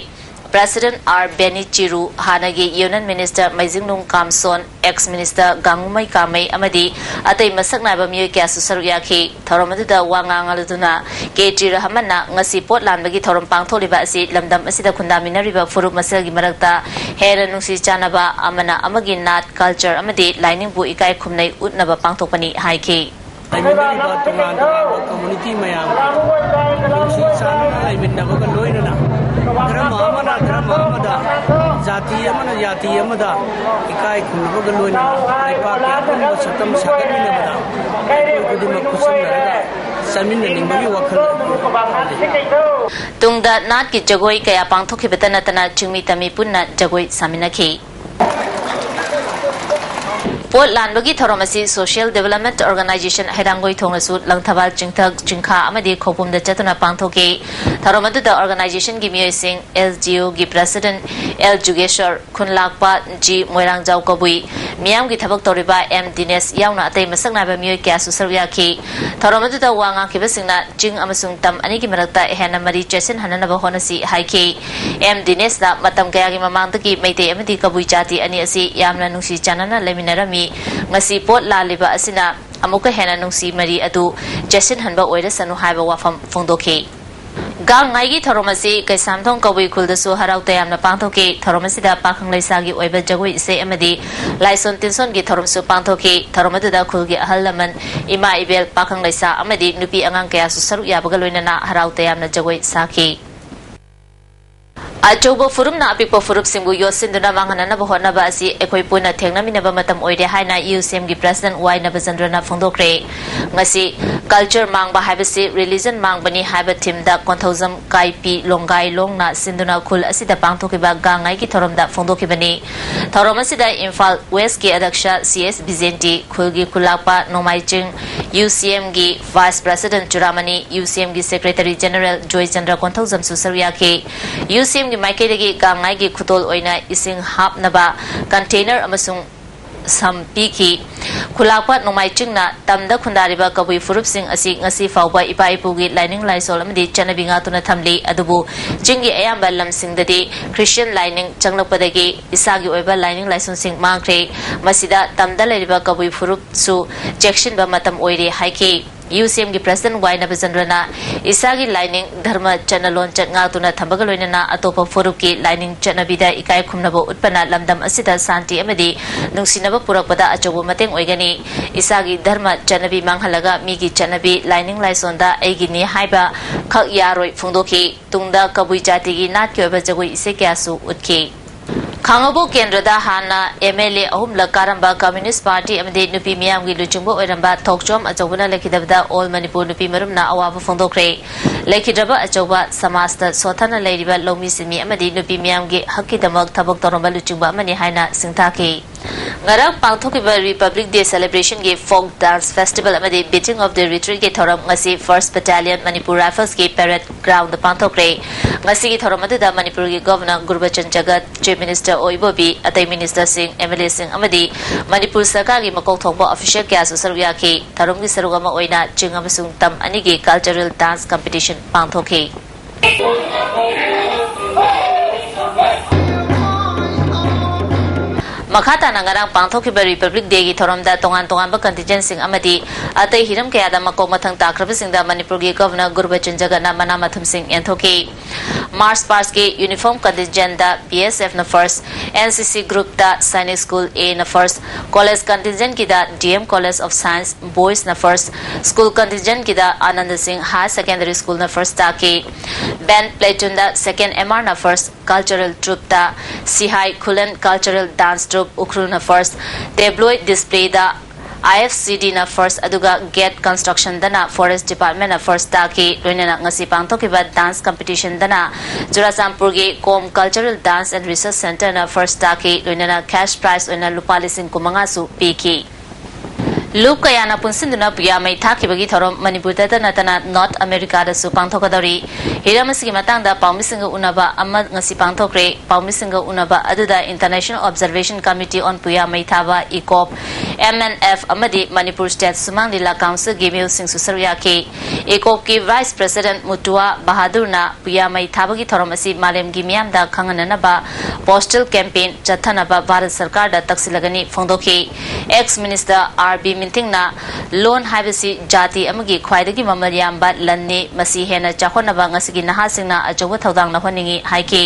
president ꯑꯥꯔ ꯕꯦꯅꯤ ꯆꯤꯔꯨ, ꯍꯥꯟꯅꯒꯤ union minister ꯃꯩꯖꯤꯡꯅꯨꯡ ꯀꯥꯝꯁꯣꯟ, ex minister ꯒꯥꯡꯉꯨꯃꯩ ꯀꯥꯃꯩ ꯑꯃꯗꯤ ꯑꯇꯩ ꯃꯁꯛ ꯅꯥꯏꯕ ꯃꯤꯑꯣꯏ ꯀꯌꯥꯁꯨ ꯁꯔꯨꯛ ꯌꯥꯈꯤ꯫ ꯊꯧꯔꯝ ꯑꯗꯨꯗ ꯋꯥ ꯉꯥꯡꯂꯗꯨꯅ ꯀꯦ ꯇꯤ ꯔꯍꯃꯟꯅ ꯉꯁꯤ ꯄꯣꯠ ꯂꯥꯟꯕꯒꯤ ꯊꯧꯔꯝ ꯄꯥꯡꯊꯣꯛꯂꯤꯕ ꯑꯁꯤ ꯂꯝꯗꯝ ꯑꯁꯤꯗ ꯈꯨꯟꯗꯥꯃꯤꯟꯅꯔꯤꯕ ꯐꯨꯔꯨꯞ ꯃꯁꯦꯜꯒꯤ ꯃꯔꯛꯇ ꯍꯦꯟꯅ ꯅꯨꯡꯁꯤ ꯆꯥꯟꯅꯕ, ꯑꯃꯅ ꯑꯃꯒꯤ ꯅꯥꯠ, culture ꯑꯃꯗꯤ ꯂꯥꯏꯅꯤꯡꯕꯨ ꯏꯀꯥꯏ ꯈꯨꯝꯅꯩ ꯎꯠꯅꯕ ꯄꯥꯡꯊꯣꯛꯄꯅꯤ ꯍꯥꯏꯈꯤ꯫ ꯂꯩꯃꯤꯟꯅꯔꯤꯕ ꯇꯣꯉꯥꯟ ꯇꯣꯉꯥꯟꯕ community ꯃꯌꯥꯝ ꯅꯨꯡꯁꯤ ꯆꯥꯟꯅꯅ ꯂꯩꯃꯤꯟꯅꯕꯒ ꯂꯣꯏꯅꯅ ꯙꯔꯃ ꯑꯃꯅ ꯙꯔꯃ ꯑꯃꯗ, ꯖꯥꯇꯤ ꯑꯃꯅ ꯖꯥꯇꯤ ꯑꯃꯗ ꯏꯀꯥꯏ ꯈꯨꯝꯅꯕꯒ ꯂꯣꯏꯅꯅ ꯂꯩꯄꯥꯛꯀꯤ ꯑꯄꯨꯟꯕ ꯁꯛꯇꯝ ꯁꯥꯒꯠꯃꯤꯟꯅꯕꯗ ꯑꯩꯈꯣꯏ ꯈꯨꯗꯤꯡꯃꯛ ꯈꯨꯠꯁꯝꯅꯔꯒ ꯆꯠꯃꯤꯟꯅꯅꯤꯡꯕꯒꯤ ꯋꯥꯈꯜ ꯊꯝꯂꯤ꯫ ꯇꯨꯡꯗ ꯅꯥꯠꯀꯤ ꯖꯒꯣꯏ ꯀꯌꯥ ꯄꯥꯡꯊꯣꯛꯈꯤꯕꯇ ꯅꯠꯇꯅ ꯆꯤꯡꯃꯤ ꯇꯝꯃꯤ ꯄꯨꯟꯅ ꯖꯒꯣꯏ ꯁꯥꯃꯤꯟꯅꯈꯤ꯫ ꯄꯣꯠ ꯂꯥꯟꯕꯒꯤ ꯊꯧꯔꯝ ꯑꯁꯤ Social Development Organization ꯍꯩꯔꯥꯡꯒꯣꯏ ꯊꯣꯡꯅꯁꯨ ꯂꯪꯊꯕꯥꯜ ꯆꯤꯡꯊꯛ, ꯆꯤꯡꯈꯥ ꯑꯃꯗꯤ ꯈꯧꯄꯨꯝꯗ ꯆꯠꯇꯨꯅ ꯄꯥꯡꯊꯣꯛꯈꯤ꯫ ꯊꯧꯔꯝ ꯑꯗꯨꯗ organization ꯒꯤ ꯃꯤꯑꯣꯏꯁꯤꯡ, ꯑꯦꯜ ꯖꯤ ꯑꯣ ꯒꯤ president ꯑꯦꯜ ꯖꯨꯒꯦꯁ꯭ꯋꯔ, ꯈꯨꯟꯂꯥꯛꯄ ꯖꯤ ꯃꯣꯏꯔꯥꯡꯖꯥꯎ ꯀꯕꯨꯏ, ꯃꯤꯌꯥꯝꯒꯤ ꯊꯕꯛ ꯇꯧꯔꯤꯕ ꯑꯦꯝ ꯗꯤꯅꯦꯁ ꯌꯥꯎꯅ ꯑꯇꯩ ꯃꯁꯛ ꯅꯥꯏꯕ ꯃꯤꯑꯣꯏ ꯀꯌꯥꯁꯨ ꯁꯔꯨꯛ ꯌꯥꯈꯤ꯫ ꯊꯧꯔꯝ ꯑꯗꯨꯗ ꯋꯥ ꯉꯥꯡꯈꯤꯕꯁꯤꯡꯅ ꯆꯤꯡ ꯑꯃꯁꯨꯡ ꯇꯝ ꯑꯅꯤꯒꯤ ꯃꯔꯛꯇ ꯍꯦꯟꯅ ꯃꯔꯤ ꯆꯦꯠꯁꯤꯟꯍꯟꯅꯅꯕ ꯍꯣꯠꯅꯁꯤ ꯍꯥꯏꯈꯤ꯫ ꯑꯦꯝ ꯗꯤꯅꯦꯁꯅ ꯃꯇꯝ ꯀꯌꯥꯒꯤ ꯃꯃꯥꯡꯗꯒꯤ ꯃꯩꯇꯩ ꯑꯃꯗꯤ ꯀꯕꯨꯏ ꯖꯥꯇꯤ ꯑꯅꯤ ꯑꯁꯤ ꯌꯥꯝꯅ ꯅꯨꯡꯁꯤ ꯆꯥꯟꯅꯅ ꯂꯩꯃꯤꯟꯅꯔꯝꯃꯤ꯫ ꯉꯁꯤ ꯄꯣꯠ ꯂꯥꯜꯂꯤꯕ ꯑꯁꯤꯅ ꯑꯃꯨꯛꯀ ꯍꯦꯟꯅ ꯅꯨꯡꯁꯤ ꯃꯔꯤ ꯑꯗꯨ ꯆꯦꯠꯁꯤꯟꯍꯟꯕ ꯑꯣꯏꯔꯁꯅꯨ ꯍꯥꯏꯕ ꯋꯥꯐꯝ ꯐꯣꯡꯗꯣꯛꯈꯤ꯫ ꯒꯥꯡ ꯉꯥꯏꯒꯤ ꯊꯧꯔꯝ ꯑꯁꯤ ꯀꯩꯁꯥꯝꯊꯣꯡ ꯀꯕꯨꯏ ꯈꯨꯜꯗꯁꯨ ꯍꯔꯥꯎ ꯇꯌꯥꯝꯅ ꯄꯥꯡꯊꯣꯛꯈꯤ꯫ ꯊꯧꯔꯝ ꯑꯁꯤꯗ ꯄꯥꯈꯪ ꯂꯩꯁꯥꯒꯤ ꯑꯣꯏꯕ ꯖꯒꯣꯏ ꯏꯁꯩ ꯑꯃꯗꯤ ꯂꯥꯏꯁꯣꯟ ꯇꯤꯟꯁꯣꯟꯒꯤ ꯊꯧꯔꯝꯁꯨ ꯄꯥꯡꯊꯣꯛꯈꯤ꯫ ꯊꯧꯔꯝ ꯑꯗꯨꯗ ꯈꯨꯜꯒꯤ ꯑꯍꯜ ꯂꯃꯟ, ꯏꯃꯥ ꯏꯕꯦꯜ, ꯄꯥꯈꯪ ꯂꯩꯁꯥ ꯑꯃꯗꯤ ꯅꯨꯄꯤ ꯑꯉꯥꯡ ꯀꯌꯥꯁꯨ ꯁꯔꯨꯛ ꯌꯥꯕꯒ ꯂꯣꯏꯅꯅ ꯍꯔꯥꯎ ꯇꯌꯥꯝꯅ ꯖꯒꯣꯏ ꯁꯥꯈꯤ꯫ ꯑꯆꯧꯕ ꯐꯨꯔꯨꯞꯅ ꯑꯄꯤꯛꯄ ꯐꯨꯔꯨꯞꯁꯤꯡꯕꯨ ꯌꯣꯠꯁꯤꯟꯗꯨꯅ ꯃꯥꯡꯍꯟꯅꯅꯕ ꯍꯣꯠꯅꯕ ꯑꯁꯤ ꯑꯩꯈꯣꯏ ꯄꯨꯟꯅ ꯊꯦꯡꯅꯃꯤꯟꯅꯕ ꯃꯇꯝ ꯑꯣꯏꯔꯦ ꯍꯥꯏꯅ ꯌꯨ ꯁꯤ ꯑꯦꯝꯒꯤ ꯄ꯭ꯔꯁꯤꯗꯦꯟꯠ ꯋꯥꯏ ꯅꯕꯆꯟꯗ꯭ꯔꯅ ꯐꯣꯡꯗꯣꯛꯈ꯭ꯔꯦ꯫ ꯉꯁꯤ ꯀꯜꯆꯔ ꯃꯥꯡꯕ ꯍꯥꯏꯕꯁꯤ ꯔꯤꯂꯤꯖꯟ ꯃꯥꯡꯕꯅꯤ ꯍꯥꯏꯕ ꯊꯤꯝꯗ ꯀꯣꯟꯊꯧꯖꯝ ꯀꯥꯏꯄꯤ ꯂꯣꯡꯒꯥꯏ ꯂꯣꯡꯅ ꯁꯤꯟꯗꯨꯅ ꯈꯨꯜ ꯑꯁꯤꯗ ꯄꯥꯡꯊꯣꯛꯈꯤꯕ ꯒꯥꯡ ꯉꯥꯏꯒꯤ ꯊꯧꯔꯝꯗ ꯐꯣꯡꯗꯣꯛꯈꯤꯕꯅꯤ꯫ ꯊꯧꯔꯝ ꯑꯁꯤꯗ ꯏꯝꯐꯥꯜ ꯋꯦꯁ꯭ꯠꯀꯤ ꯑꯗ꯭ꯌꯛꯁ ꯁꯤ ꯑꯦꯁ ꯕꯤꯖꯦꯟꯇꯤ, ꯈꯨꯜꯒꯤ ꯈꯨꯜꯂꯥꯛꯄ ꯅꯣꯡꯃꯥꯏꯆꯤꯡ, ꯌꯨ ꯁꯤ ꯑꯦꯝꯒꯤ ꯚꯥꯏꯁ ꯄ꯭ꯔꯁꯤꯗꯦꯟꯠ ꯆꯨꯔꯥꯃꯅꯤ, ꯌꯨ ꯁꯤ ꯑꯦꯝꯒꯤ ꯁꯦꯀ꯭ꯔꯦꯇꯔꯤ ꯖꯦꯅꯔꯦꯜ ꯖꯣꯏꯆꯟꯗ꯭ꯔ ꯀꯣꯟꯊꯧꯖꯝꯁꯨ ꯁꯔꯨꯛ ꯌꯥꯈꯤ꯫ ꯌꯨ ꯁꯤ ꯑꯦꯝꯒꯤ ꯃꯥꯏꯀꯩꯗꯒꯤ ꯒꯥꯡ ꯉꯥꯏꯒꯤ ꯈꯨꯗꯣꯜ ꯑꯣꯏꯅ ꯏꯁꯤꯡ ꯍꯥꯞꯅꯕ ꯀꯟꯇꯦꯅꯔ ꯑꯃꯁꯨꯡ ꯁꯝ ꯄꯤꯈꯤ꯫ ꯈꯨꯜꯂꯥꯛꯄ ꯅꯣꯡꯃꯥꯏꯆꯤꯡꯅ ꯇꯝꯗ ꯈꯨꯟꯗꯥꯔꯤꯕ ꯀꯕꯨꯏ ꯐꯨꯔꯨꯞꯁꯤꯡ ꯑꯁꯤ ꯉꯁꯤ ꯐꯥꯎꯕ ꯏꯄꯥ ꯏꯄꯨꯒꯤ ꯂꯥꯏꯅꯤꯡ ꯂꯥꯏꯁꯣꯜ ꯑꯃꯗꯤ ꯆꯠꯅꯕꯤ ꯉꯥꯛꯇꯨꯅ ꯊꯝꯂꯤ꯫ ꯑꯗꯨꯕꯨ ꯆꯤꯡꯒꯤ ꯑꯌꯥꯝꯕ ꯂꯝꯁꯤꯡꯗꯗꯤ ꯈ꯭ꯔꯤꯁꯇꯤꯌꯟ ꯂꯥꯏꯅꯤꯡ ꯆꯪꯂꯛꯄꯗꯒꯤ ꯏꯁꯥꯒꯤ ꯑꯣꯏꯕ ꯂꯥꯏꯅꯤꯡ ꯂꯥꯏꯁꯣꯜꯁꯤꯡ ꯃꯥꯡꯈ꯭ꯔꯦ꯫ ꯃꯁꯤꯗ ꯇꯝꯗ ꯂꯩꯔꯤꯕ ꯀꯕꯨꯏ ꯐꯨꯔꯨꯞꯁꯨ ꯆꯦꯛꯁꯤꯟꯕ ꯃꯇꯝ ꯑꯣꯏꯔꯦ ꯍꯥꯏꯈꯤ꯫ ꯌꯨ ꯁꯤ ꯑꯦꯝꯒꯤ ꯄ꯭ꯔꯁꯤꯗꯦꯟꯠ ꯋꯥꯏ ꯅꯕꯆꯟꯗ꯭ꯔꯅ ꯏꯁꯥꯒꯤ ꯂꯥꯏꯅꯤꯡ, ꯙꯔꯃ, ꯆꯠꯅ ꯂꯣꯟꯆꯠ ꯉꯥꯛꯇꯨꯅ ꯊꯝꯕꯒ ꯂꯣꯏꯅꯅ ꯑꯇꯣꯞꯄ ꯐꯨꯔꯨꯞꯀꯤ ꯂꯥꯏꯅꯤꯡ ꯆꯠꯅꯕꯤꯗ ꯏꯀꯥꯏ ꯈꯨꯝꯅꯕ ꯎꯠꯄꯅ ꯂꯝꯗꯝ ꯑꯁꯤꯗ ꯁꯥꯟꯇꯤ ꯑꯃꯗꯤ ꯅꯨꯡꯁꯤꯅꯕ ꯄꯨꯔꯛꯄꯗ ꯑꯆꯧꯕ ꯃꯇꯦꯡ ꯑꯣꯏꯒꯅꯤ꯫ ꯏꯁꯥꯒꯤ ꯙꯔꯃ ꯆꯠꯅꯕꯤ ꯃꯥꯡꯍꯜꯂꯒ ꯃꯤꯒꯤ ꯆꯠꯅꯕꯤ, ꯂꯥꯏꯅꯤꯡ ꯂꯥꯏꯁꯣꯟꯗ ꯑꯩꯒꯤꯅꯤ ꯍꯥꯏꯕ ꯈꯛ ꯌꯥꯔꯣꯏ ꯐꯣꯡꯗꯣꯛꯈꯤ꯫ ꯇꯨꯡꯗ ꯀꯕꯨꯏ ꯖꯥꯇꯤꯒꯤ ꯅꯥꯠꯀꯤ ꯑꯣꯏꯕ ꯖꯒꯣꯏ ꯏꯁꯩ ꯀꯌꯥꯁꯨ ꯎꯠꯈꯤ꯫ ꯈꯥꯡꯉꯕꯣꯛ ꯀꯦꯟꯗ꯭ꯔꯗ ꯍꯥꯟꯅ ꯑꯦꯝ ꯑꯦꯜ ꯑꯦ ꯑꯍꯨꯝꯂꯛ ꯀꯥꯔꯝꯕ ꯀꯝꯃ꯭ꯌꯨꯅꯤꯁꯠ ꯄꯥꯔꯇꯤ ꯑꯃꯗꯤ ꯅꯨꯄꯤ ꯃꯤꯌꯥꯝꯒꯤ ꯂꯨꯆꯤꯡꯕ ꯑꯣꯏꯔꯝꯕ ꯊꯣꯛꯆꯣꯝ ꯑꯆꯧꯕꯅ ꯂꯩꯈꯤꯗꯕꯗ ꯑꯣꯜ ꯃꯅꯤꯄꯨꯔ ꯅꯨꯄꯤ ꯃꯔꯨꯞꯅ ꯑꯋꯥꯕ ꯐꯣꯡꯗꯣꯛꯈ꯭ꯔꯦ꯫ ꯂꯩꯈꯤꯗ꯭ꯔꯕ ꯑꯆꯧꯕ ꯁꯃꯥꯖꯇ ꯁꯣꯠꯊꯅ ꯂꯩꯔꯤꯕ ꯂꯧꯃꯤ ꯁꯤꯟꯃꯤ ꯑꯃꯗꯤ ꯅꯨꯄꯤ ꯃꯤꯌꯥꯝꯒꯤ ꯍꯛꯀꯤꯗꯃꯛ ꯊꯕꯛ ꯇꯧꯔꯝꯕ ꯂꯨꯆꯤꯡꯕ ꯑꯃꯅꯤ ꯍꯥꯏꯅ ꯁꯤꯡꯊꯥꯈꯤ꯫ ꯉꯔꯥꯡ ꯄꯥꯡꯊꯣꯛꯈꯤꯕ Republic Day celebration ꯒꯤ folk dance festival ꯑꯃꯗꯤ beating of the retreat ꯀꯤ ꯊꯧꯔꯝ ꯉꯁꯤ First Battalion Manipur Rifles ꯀꯤ parade ground ꯗ ꯄꯥꯡꯊꯣꯛꯈ꯭ꯔꯦ꯫ ꯉꯁꯤꯒꯤ ꯊꯧꯔꯝ ꯑꯗꯨꯗ ꯃꯅꯤꯄꯨꯔꯒꯤ ꯒꯚꯔꯅꯔ ꯒꯨꯔꯕꯆꯟ ꯖꯒꯠ, ꯆꯤꯐ ꯃꯤꯅꯤꯁꯇꯔ ꯑꯣ ꯏꯕꯣꯕꯤ, ꯑꯇꯩ ꯃꯤꯅꯤꯁꯇꯔꯁꯤꯡ, ꯑꯦꯝ ꯑꯦꯜ ꯑꯦꯁꯤꯡ ꯑꯃꯗꯤ ꯃꯅꯤꯄꯨꯔ ꯁꯔꯀꯥꯔꯒꯤ ꯃꯀꯣꯛ ꯊꯣꯡꯕ ꯑꯣꯐꯤꯁꯤꯌꯦꯜ ꯀꯌꯥꯁꯨ ꯁꯔꯨꯛ ꯌꯥꯈꯤ꯫ ꯊꯧꯔꯝꯒꯤ ꯁꯔꯨꯛ ꯑꯃ ꯑꯣꯏꯅ ꯆꯤꯡ ꯑꯃꯁꯨꯡ ꯇꯝ ꯑꯅꯤꯒꯤ cultural dance competition ꯄꯥꯡꯊꯣꯛꯈꯤ꯫ ꯃꯈꯥ ꯇꯥꯅ ꯉꯔꯥꯡ ꯄꯥꯡꯊꯣꯛꯈꯤꯕ Republic Day ꯒꯤ ꯊꯧꯔꯝꯗ ꯇꯣꯉꯥꯟ ꯇꯣꯉꯥꯟꯕ contingent ꯁꯤꯡ ꯑꯃꯗꯤ ꯑꯇꯩ ꯍꯤꯔꯝ ꯀꯌꯥꯗ ꯃꯀꯣꯛ ꯃꯊꯪ ꯇꯥꯈ꯭ꯔꯕꯁꯤꯡꯗ ꯃꯅꯤꯄꯨꯔꯒꯤ ꯒꯚꯔꯅꯔ ꯒꯨꯔꯕꯆꯟ ꯖꯒꯠꯅ ꯃꯅꯥ ꯃꯊꯨꯝꯁꯤꯡ ꯌꯦꯟꯊꯣꯛꯈꯤ꯫ March past ꯀꯤ uniform contingent ꯗ ꯕꯤ ꯑꯦꯁ ꯑꯦꯐ ꯅ first, NCC groupꯇ Sainik School Aꯅ first, college contingentꯀꯤꯗ DM College of Science Boysꯅ first, school contingentꯀꯤꯗ Ananda Singh Higher Secondary Schoolꯅ first ꯇꯥꯈꯤ꯫ Band platoonꯗ second MRꯅ first, cultural troupeꯇ Sihai Khulen Cultural Dance Troupe Ukhrulꯅ first, tableau displayꯗ IFCDꯅ first, ꯑꯗꯨꯒ gate constructionꯗꯅ Forest Departmentꯅ first ꯇꯥꯈꯤ꯫ ꯂꯣꯏꯅꯅ ꯉꯁꯤ ꯄꯥꯡꯊꯣꯛꯈꯤꯕ dance competitionꯗꯅ ꯆꯨꯔꯥꯆꯥꯟꯄꯨꯔꯒꯤ KOM Cultural Dance and Research Centreꯅ first ꯇꯥꯈꯤ꯫ ꯂꯣꯏꯅꯅ cash prize ꯑꯣꯏꯅ ꯂꯨꯄꯥ ꯂꯤꯁꯤꯡ ꯀꯨꯟꯃꯉꯥꯁꯨ ꯄꯤꯈꯤ꯫ ꯂꯨꯞ ꯀꯌꯥꯅ ꯄꯨꯟꯁꯤꯟꯗꯨꯅ ꯄꯨꯌꯥ ꯃꯩ ꯊꯥꯈꯤꯕꯒꯤ ꯊꯧꯔꯝ ꯃꯅꯤꯄꯨꯔꯗꯇ ꯅꯠꯇꯅ North Americaꯗꯁꯨ ꯄꯥꯡꯊꯣꯛꯀꯗꯧꯔꯤ꯫ ꯍꯤꯔꯝ ꯑꯁꯤꯒꯤ ꯃꯇꯥꯡꯗ ꯄꯥꯎꯃꯤꯁꯤꯡꯒ ꯎꯅꯕ ꯑꯃ ꯉꯁꯤ ꯄꯥꯡꯊꯣꯛꯈ꯭ꯔꯦ꯫ ꯄꯥꯎꯃꯤꯁꯤꯡꯒ ꯎꯅꯕ ꯑꯗꯨꯗ International Observation Committee on ꯄꯨꯌꯥ ꯃꯩ ꯊꯥꯕ, ICOP, MNF, ꯑꯃꯗꯤ ꯃꯅꯤꯄꯨꯔ State ꯁꯨꯃꯥꯡ ꯂꯤꯂꯥ Councilꯒꯤ ꯃꯤꯑꯣꯏꯁꯤꯡꯁꯨ ꯁꯔꯨꯛ ꯌꯥꯈꯤ꯫ ICOPꯀꯤ Vice President ꯃꯨꯇꯨꯋꯥ ꯕꯍꯥꯗꯨꯔꯅ ꯄꯨꯌꯥ ꯃꯩ ꯊꯥꯕꯒꯤ ꯊꯧꯔꯝ ꯑꯁꯤ ꯃꯥꯂꯦꯝꯒꯤ ꯃꯤꯌꯥꯝꯗ ꯈꯪꯍꯟꯅꯅꯕ postal campaign ꯆꯠꯊꯅꯕ ꯚꯥꯔꯠ ꯁꯔꯀꯥꯔꯗ ꯇꯛꯁꯤꯜꯂꯒꯅꯤ ꯐꯣꯡꯗꯣꯛꯈꯤ꯫ Ex Minister R B ꯃꯤꯟꯊꯤꯡꯅ ꯂꯣꯟ ꯍꯥꯏꯕꯁꯤ ꯖꯥꯇꯤ ꯑꯃꯒꯤ ꯈ꯭ꯋꯥꯏꯗꯒꯤ ꯃꯃꯜ ꯌꯥꯝꯕ ꯂꯟꯅꯤ, ꯃꯁꯤ ꯍꯦꯟꯅ ꯆꯥꯎꯈꯠꯅꯕ ꯉꯁꯤꯒꯤ ꯅꯍꯥꯁꯤꯡꯅ ꯑꯆꯧꯕ ꯊꯧꯗꯥꯡ ꯂꯧꯍꯟꯅꯤꯡꯏ ꯍꯥꯏꯈꯤ꯫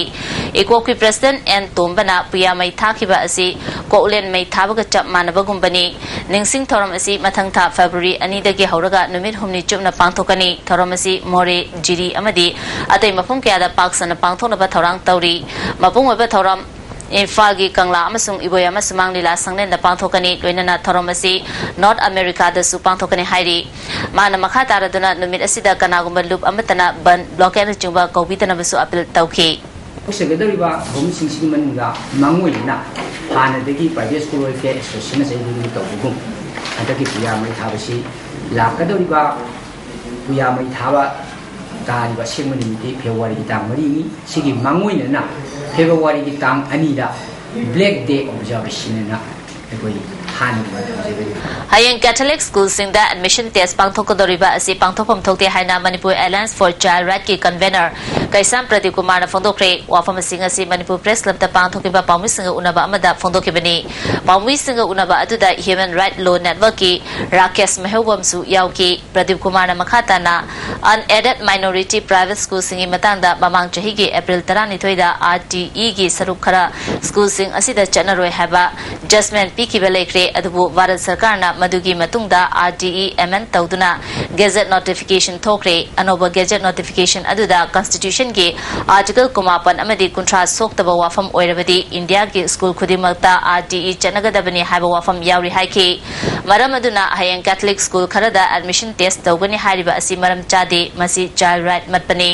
ICOPꯀꯤ President N ꯇꯣꯝꯕꯅ ꯄꯨꯌꯥ ꯃꯩ ꯊꯥꯈꯤꯕ ꯑꯁꯤ ꯀꯣꯛꯂꯦꯟ ꯃꯩ ꯊꯥꯕꯒ ꯆꯞ ꯃꯥꯟꯅꯕꯒꯨꯝꯕꯅꯤ꯫ ꯅꯤꯡꯁꯤꯡ ꯊꯧꯔꯝ ꯑꯁꯤ ꯃꯊꯪ ꯊꯥ February ꯑꯅꯤꯗꯒꯤ ꯍꯧꯔꯒ ꯅꯨꯃꯤꯠ ꯍꯨꯝꯅꯤ ꯆꯨꯞꯅ ꯄꯥꯡꯊꯣꯛꯀꯅꯤ꯫ ꯊꯧꯔꯝ ꯑꯁꯤ ꯃꯣꯔꯦ, ꯖꯤꯔꯤ ꯑꯃꯗꯤ ꯑꯇꯩ ꯃꯐꯝ ꯀꯌꯥꯗ ꯄꯥꯛ ꯁꯟꯅ ꯄꯥꯡꯊꯣꯛꯅꯕ ꯊꯧꯔꯥꯡ ꯇꯧꯔꯤ꯫ ꯃꯄꯨꯡ ꯑꯣꯏꯕ ꯊꯧꯔꯝ ꯏꯝꯐꯥꯜꯒꯤ ꯀꯪꯂꯥ ꯑꯃꯁꯨꯡ ꯏꯕꯣꯌꯥꯝ ꯁꯨꯃꯥꯡ ꯂꯤꯂꯥ ꯁꯪꯂꯦꯟꯗ ꯄꯥꯡꯊꯣꯛꯀꯅꯤ꯫ ꯂꯣꯏꯅꯅ ꯊꯧꯔꯝ ꯑꯁꯤ North Americaꯗꯁꯨ ꯄꯥꯡꯊꯣꯛꯀꯅꯤ ꯍꯥꯏꯔꯤ꯫ ꯃꯥꯅ ꯃꯈꯥ ꯇꯥꯔꯗꯨꯅ ꯅꯨꯃꯤꯠ ꯑꯁꯤꯗ ꯀꯅꯥꯒꯨꯝꯕ ꯂꯨꯞ ꯑꯃꯠꯇꯅ ꯕꯟ, blockadeꯅꯆꯤꯡꯕ ꯀꯧꯕꯤꯗꯅꯕꯁꯨ appeal ꯇꯧꯈꯤ꯫ ꯄꯥꯡꯊꯣꯛꯆꯒꯗꯧꯔꯤꯕ ꯊꯧꯔꯝꯁꯤꯡꯁꯤꯒꯤ ꯃꯅꯨꯡꯗ ꯃꯔꯨꯑꯣꯏꯅ ꯍꯥꯟꯅꯗꯒꯤ Private School Welfare Associationꯅ ꯆꯍꯤ ꯈꯨꯗꯤꯡꯒꯤ ꯇꯧꯕꯒꯨꯝ ꯍꯟꯗꯛꯀꯤ ꯄꯨꯌꯥ ꯃꯩ ꯊꯥꯕꯁꯤ ꯂꯥꯛꯀꯗꯧꯔꯤꯕ ꯄꯨꯌꯥ ꯃꯩ ꯊꯥꯕ ꯇꯥꯔꯤꯕ ꯑꯁꯦꯡꯕ ꯅꯨꯃꯤꯠꯇꯤ Februaryꯒꯤ ꯇꯥꯡ ꯃꯔꯤꯅꯤ꯫ ꯁꯤꯒꯤ ꯃꯥꯡꯑꯣꯏꯅꯅ Februaryꯒꯤ ꯇꯥꯡ ꯑꯅꯤꯗ Black Day Observation ꯑꯅ ꯑꯩꯈꯣꯏ ꯍꯥꯟꯅꯒꯨꯝꯅ ꯇꯧꯖꯒꯅꯤ꯫ ꯍꯌꯦꯡ Catholic schoolꯁꯤꯡꯗ admission test ꯄꯥꯡꯊꯣꯛꯀꯗꯧꯔꯤꯕ ꯑꯁꯤ ꯄꯥꯡꯊꯣꯛꯐꯝ ꯊꯣꯛꯇꯦ ꯍꯥꯏꯅ Manipur Alliance for Child Rightꯀꯤ convener ꯀꯩꯁꯥꯝ ꯄ꯭ꯔꯗꯤꯞ ꯀꯨꯃꯥꯔꯅ ꯐꯣꯡꯗꯣꯛꯈ꯭ꯔꯦ꯫ ꯋꯥꯐꯝ ꯑꯁꯤ ꯉꯁꯤ ꯃꯅꯤꯄꯨꯔ ꯄ꯭ꯔꯦꯁ ꯀ꯭ꯂꯕꯇ ꯄꯥꯡꯊꯣꯛꯈꯤꯕ ꯄꯥꯎꯃꯤꯁꯤꯡꯒ ꯎꯅꯕ ꯑꯃꯗ ꯐꯣꯡꯗꯣꯛꯈꯤꯕꯅꯤ꯫ ꯄꯥꯎꯃꯤꯁꯤꯡꯒ ꯎꯅꯕ ꯑꯗꯨꯗ Human Right Law Networkꯀꯤ ꯔꯥꯀꯦꯁ ꯃꯩꯍꯧꯕꯝꯁꯨ ꯌꯥꯎꯈꯤ꯫ ꯄ꯭ꯔꯗꯤꯞ ꯀꯨꯃꯥꯔꯅ ꯃꯈꯥ ꯇꯥꯅ unaided minority private schoolꯁꯤꯡꯒꯤ ꯃꯇꯥꯡꯗ ꯃꯃꯥꯡ ꯆꯍꯤꯒꯤ ꯑꯦꯄ꯭ꯔꯤꯜ ꯇꯔꯥꯅꯤꯊꯣꯏꯗ RTEꯒꯤ ꯁꯔꯨꯛ ꯈꯔ schoolꯁꯤꯡ ꯑꯁꯤꯗ ꯆꯠꯅꯔꯣꯏ ꯍꯥꯏꯕ judgement ꯄꯤꯈꯤꯕ ꯂꯩꯈ꯭ꯔꯦ꯫ ꯑꯗꯨꯕꯨ ꯚꯥꯔꯠ ꯁꯔꯀꯥꯔꯅ ꯃꯗꯨꯒꯤ ꯃꯇꯨꯡꯗ RTE amend ꯇꯧꯗꯨꯅ gazette notification ꯊꯣꯛꯈ꯭ꯔꯦ꯫ ꯑꯅꯧꯕ gazette notification ꯑꯗꯨꯗ constitutionꯒꯤ article ꯀꯨꯟꯃꯥꯄꯟ ꯑꯃꯗꯤ ꯀꯨꯟꯊ꯭ꯔꯥ ꯁꯣꯛꯇꯕ ꯋꯥꯐꯝ ꯑꯣꯏꯔꯕꯗꯤ ꯏꯟꯗꯤꯌꯥꯒꯤ school ꯈꯨꯗꯤꯡꯃꯛꯇ RTE ꯆꯠꯅꯒꯗꯕꯅꯤ ꯍꯥꯏꯕ ꯋꯥꯐꯝ ꯌꯥꯎꯔꯤ ꯍꯥꯏꯈꯤ꯫ ꯃꯔꯝ ꯑꯗꯨꯅ ꯍꯌꯦꯡ Catholic school ꯈꯔꯗ admission test ꯇꯧꯒꯅꯤ ꯍꯥꯏꯔꯤꯕ ꯑꯁꯤ ꯃꯔꯝ ꯆꯥꯗꯦ꯫ ꯃꯁꯤ child right ꯃꯠꯄꯅꯤ꯫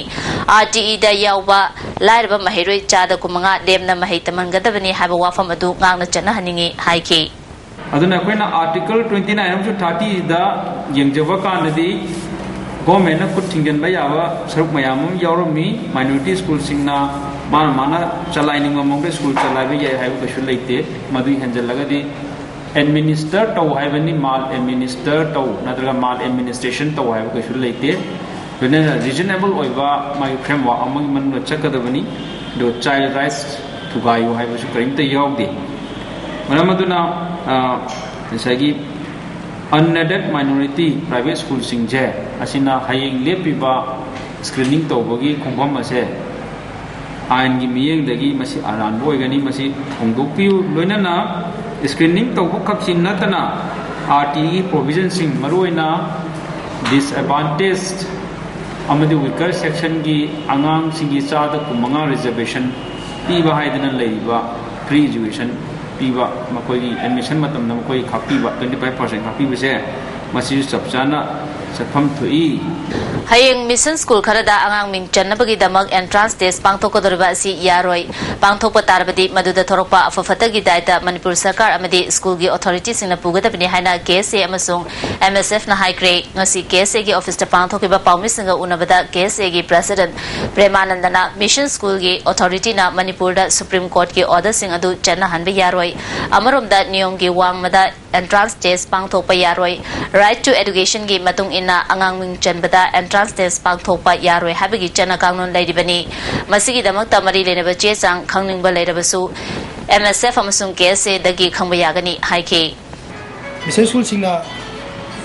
RTEꯗ ꯌꯥꯎꯕ ꯂꯥꯏꯔꯕ ꯃꯍꯩꯔꯣꯏ ꯆꯥꯗ ꯀꯨꯟꯃꯉꯥ ꯂꯦꯝꯅ ꯃꯍꯩ ꯇꯝꯍꯟꯒꯗꯕꯅꯤ ꯍꯥꯏꯕ ꯋꯥꯐꯝ ꯑꯗꯨ ꯉꯥꯛꯅ ꯆꯠꯅꯍꯟꯅꯤꯡꯏ ꯍꯥꯏꯈꯤ꯫ ꯑꯗꯨꯅ ꯑꯩꯈꯣꯏꯅ article twenty nine ꯑꯃꯁꯨꯡ thirtyꯗ ꯌꯦꯡꯖꯕ ꯀꯥꯟꯗꯗꯤ governmentꯅ ꯈꯨꯠ ꯊꯤꯡꯖꯤꯟꯕ ꯌꯥꯕ ꯁꯔꯨꯛ ꯃꯌꯥꯝ ꯑꯃ ꯌꯥꯎꯔꯝꯃꯤ꯫ Minority schoolꯁꯤꯡꯅ ꯃꯥꯅ ꯃꯥꯅ ꯆꯂꯥꯏꯅꯤꯡꯕ ꯃꯑꯣꯡꯗ school ꯆꯂꯥꯏꯕ ꯌꯥꯏ ꯍꯥꯏꯕ ꯀꯩꯁꯨ ꯂꯩꯇꯦ꯫ ꯃꯗꯨ ꯍꯦꯟꯖꯜꯂꯒꯗꯤ administer ꯇꯧ ꯍꯥꯏꯕꯅꯤ, mal administer ꯇꯧ ꯅꯠꯇ꯭ꯔꯒ mal administration ꯇꯧ ꯍꯥꯏꯕ ꯀꯩꯁꯨ ꯂꯩꯇꯦ꯫ ꯂꯣꯏꯅꯅ reasonable ꯑꯣꯏꯕ ꯃꯥꯒꯤ framework ꯑꯃꯒꯤ ꯃꯅꯨꯡꯗ ꯆꯠꯀꯗꯕꯅꯤ꯫ ꯑꯗꯨꯒ child rights ꯊꯨꯒꯥꯏꯌꯨ ꯍꯥꯏꯕꯁꯨ ꯀꯔꯤꯝꯇ ꯌꯥꯎꯗꯦ꯫ ꯃꯔꯝ ꯑꯗꯨꯅ, ꯑ, ꯉꯁꯥꯏꯒꯤ unaided minority private schoolꯁꯤꯡꯁꯦ ꯑꯁꯤꯅ ꯍꯌꯦꯡ ꯂꯦꯞꯄꯤꯕ screening ꯇꯧꯕꯒꯤ ꯈꯣꯡꯐꯝ ꯑꯁꯦ ꯑꯥꯏꯟꯒꯤ ꯃꯤꯠꯌꯦꯡꯗꯒꯤ ꯃꯁꯤ ꯑꯔꯥꯟꯕ ꯑꯣꯏꯒꯅꯤ꯫ ꯃꯁꯤ ꯍꯣꯡꯗꯣꯛꯄꯤꯌꯨ꯫ ꯂꯣꯏꯅꯅ screening ꯇꯧꯕ ꯈꯛꯁꯤ ꯅꯠꯇꯅ RTEꯒꯤ provisionꯁꯤꯡ, ꯃꯔꯨꯑꯣꯏꯅ disadvantaged ꯑꯃꯗꯤ weaker sectionꯒꯤ ꯑꯉꯥꯡꯁꯤꯡꯒꯤ ꯆꯥꯗ ꯀꯨꯟꯃꯉꯥ reservation ꯄꯤꯕ ꯍꯥꯏꯗꯅ ꯂꯩꯔꯤꯕ free education ꯄꯤꯕ, ꯃꯈꯣꯏꯒꯤ admission ꯃꯇꯝꯗ ꯃꯈꯣꯏ ꯈꯥꯛꯄꯤꯕ, twenty five percent ꯈꯥꯛꯄꯤꯕꯁꯦ, ꯃꯁꯤꯁꯨ ꯆꯞ ꯆꯥꯅ ꯆꯠꯐꯝ ꯊꯣꯛꯏ꯫ ꯍꯌꯦꯡ mission school ꯈꯔꯗ ꯑꯉꯥꯡ ꯃꯤꯡ ꯆꯟꯅꯕꯒꯤꯗꯃꯛ entrance test ꯄꯥꯡꯊꯣꯛꯀꯗꯧꯔꯤꯕ ꯑꯁꯤ ꯌꯥꯔꯣꯏ꯫ ꯄꯥꯡꯊꯣꯛꯄ ꯇꯥꯔꯕꯗꯤ ꯃꯗꯨꯗ ꯊꯣꯔꯛꯄ ꯑꯐ ꯐꯠꯇꯒꯤ ꯗꯥꯏꯇ ꯃꯅꯤꯄꯨꯔ ꯁꯔꯀꯥꯔ ꯑꯃꯗꯤ schoolꯒꯤ authorityꯁꯤꯡꯅ ꯄꯨꯒꯗꯕꯅꯤ ꯍꯥꯏꯅ KSA ꯑꯃꯁꯨꯡ MSFꯅ ꯍꯥꯏꯈ꯭ꯔꯦ꯫ ꯉꯁꯤ KSAꯒꯤ officeꯇ ꯄꯥꯡꯊꯣꯛꯈꯤꯕ ꯄꯥꯎꯃꯤꯁꯤꯡꯒ ꯎꯅꯕꯗ KSAꯒꯤ president ꯄ꯭ꯔꯦꯃꯥꯅꯟꯗꯅ mission schoolꯒꯤ authorityꯅ ꯃꯅꯤꯄꯨꯔꯗ Supreme Courtꯀꯤ orderꯁꯤꯡ ꯑꯗꯨ ꯆꯠꯅꯍꯟꯕ ꯌꯥꯔꯣꯏ꯫ ꯑꯃꯔꯣꯝꯗ ꯅꯤꯌꯣꯝꯒꯤ ꯋꯥꯡꯃꯗ entrance test ꯄꯥꯡꯊꯣꯛꯄ ꯌꯥꯔꯣꯏ꯫ Right to Educationꯒꯤ ꯃꯇꯨꯡ ꯏꯟꯅ ꯑꯉꯥꯡ ꯃꯤꯡ ꯆꯟꯕꯗ entrance test ꯄꯥꯡꯊꯣꯛꯄ ꯌꯥꯔꯣꯏ ꯍꯥꯏꯕꯒꯤ ꯆꯠꯅ ꯀꯥꯡꯂꯣꯟ ꯂꯩꯔꯤꯕꯅꯤ꯫ ꯃꯁꯤꯒꯤꯗꯃꯛꯇ ꯃꯔꯤ ꯂꯩꯅꯕ ꯆꯦ ꯆꯥꯡ ꯈꯪꯅꯤꯡꯕ ꯂꯩꯔꯕꯁꯨ M S F ꯑꯃꯁꯨꯡ K S Aꯗꯒꯤ ꯈꯪꯕ ꯌꯥꯒꯅꯤ ꯍꯥꯏꯈꯤ꯫ Mission Schoolꯁꯤꯡꯅ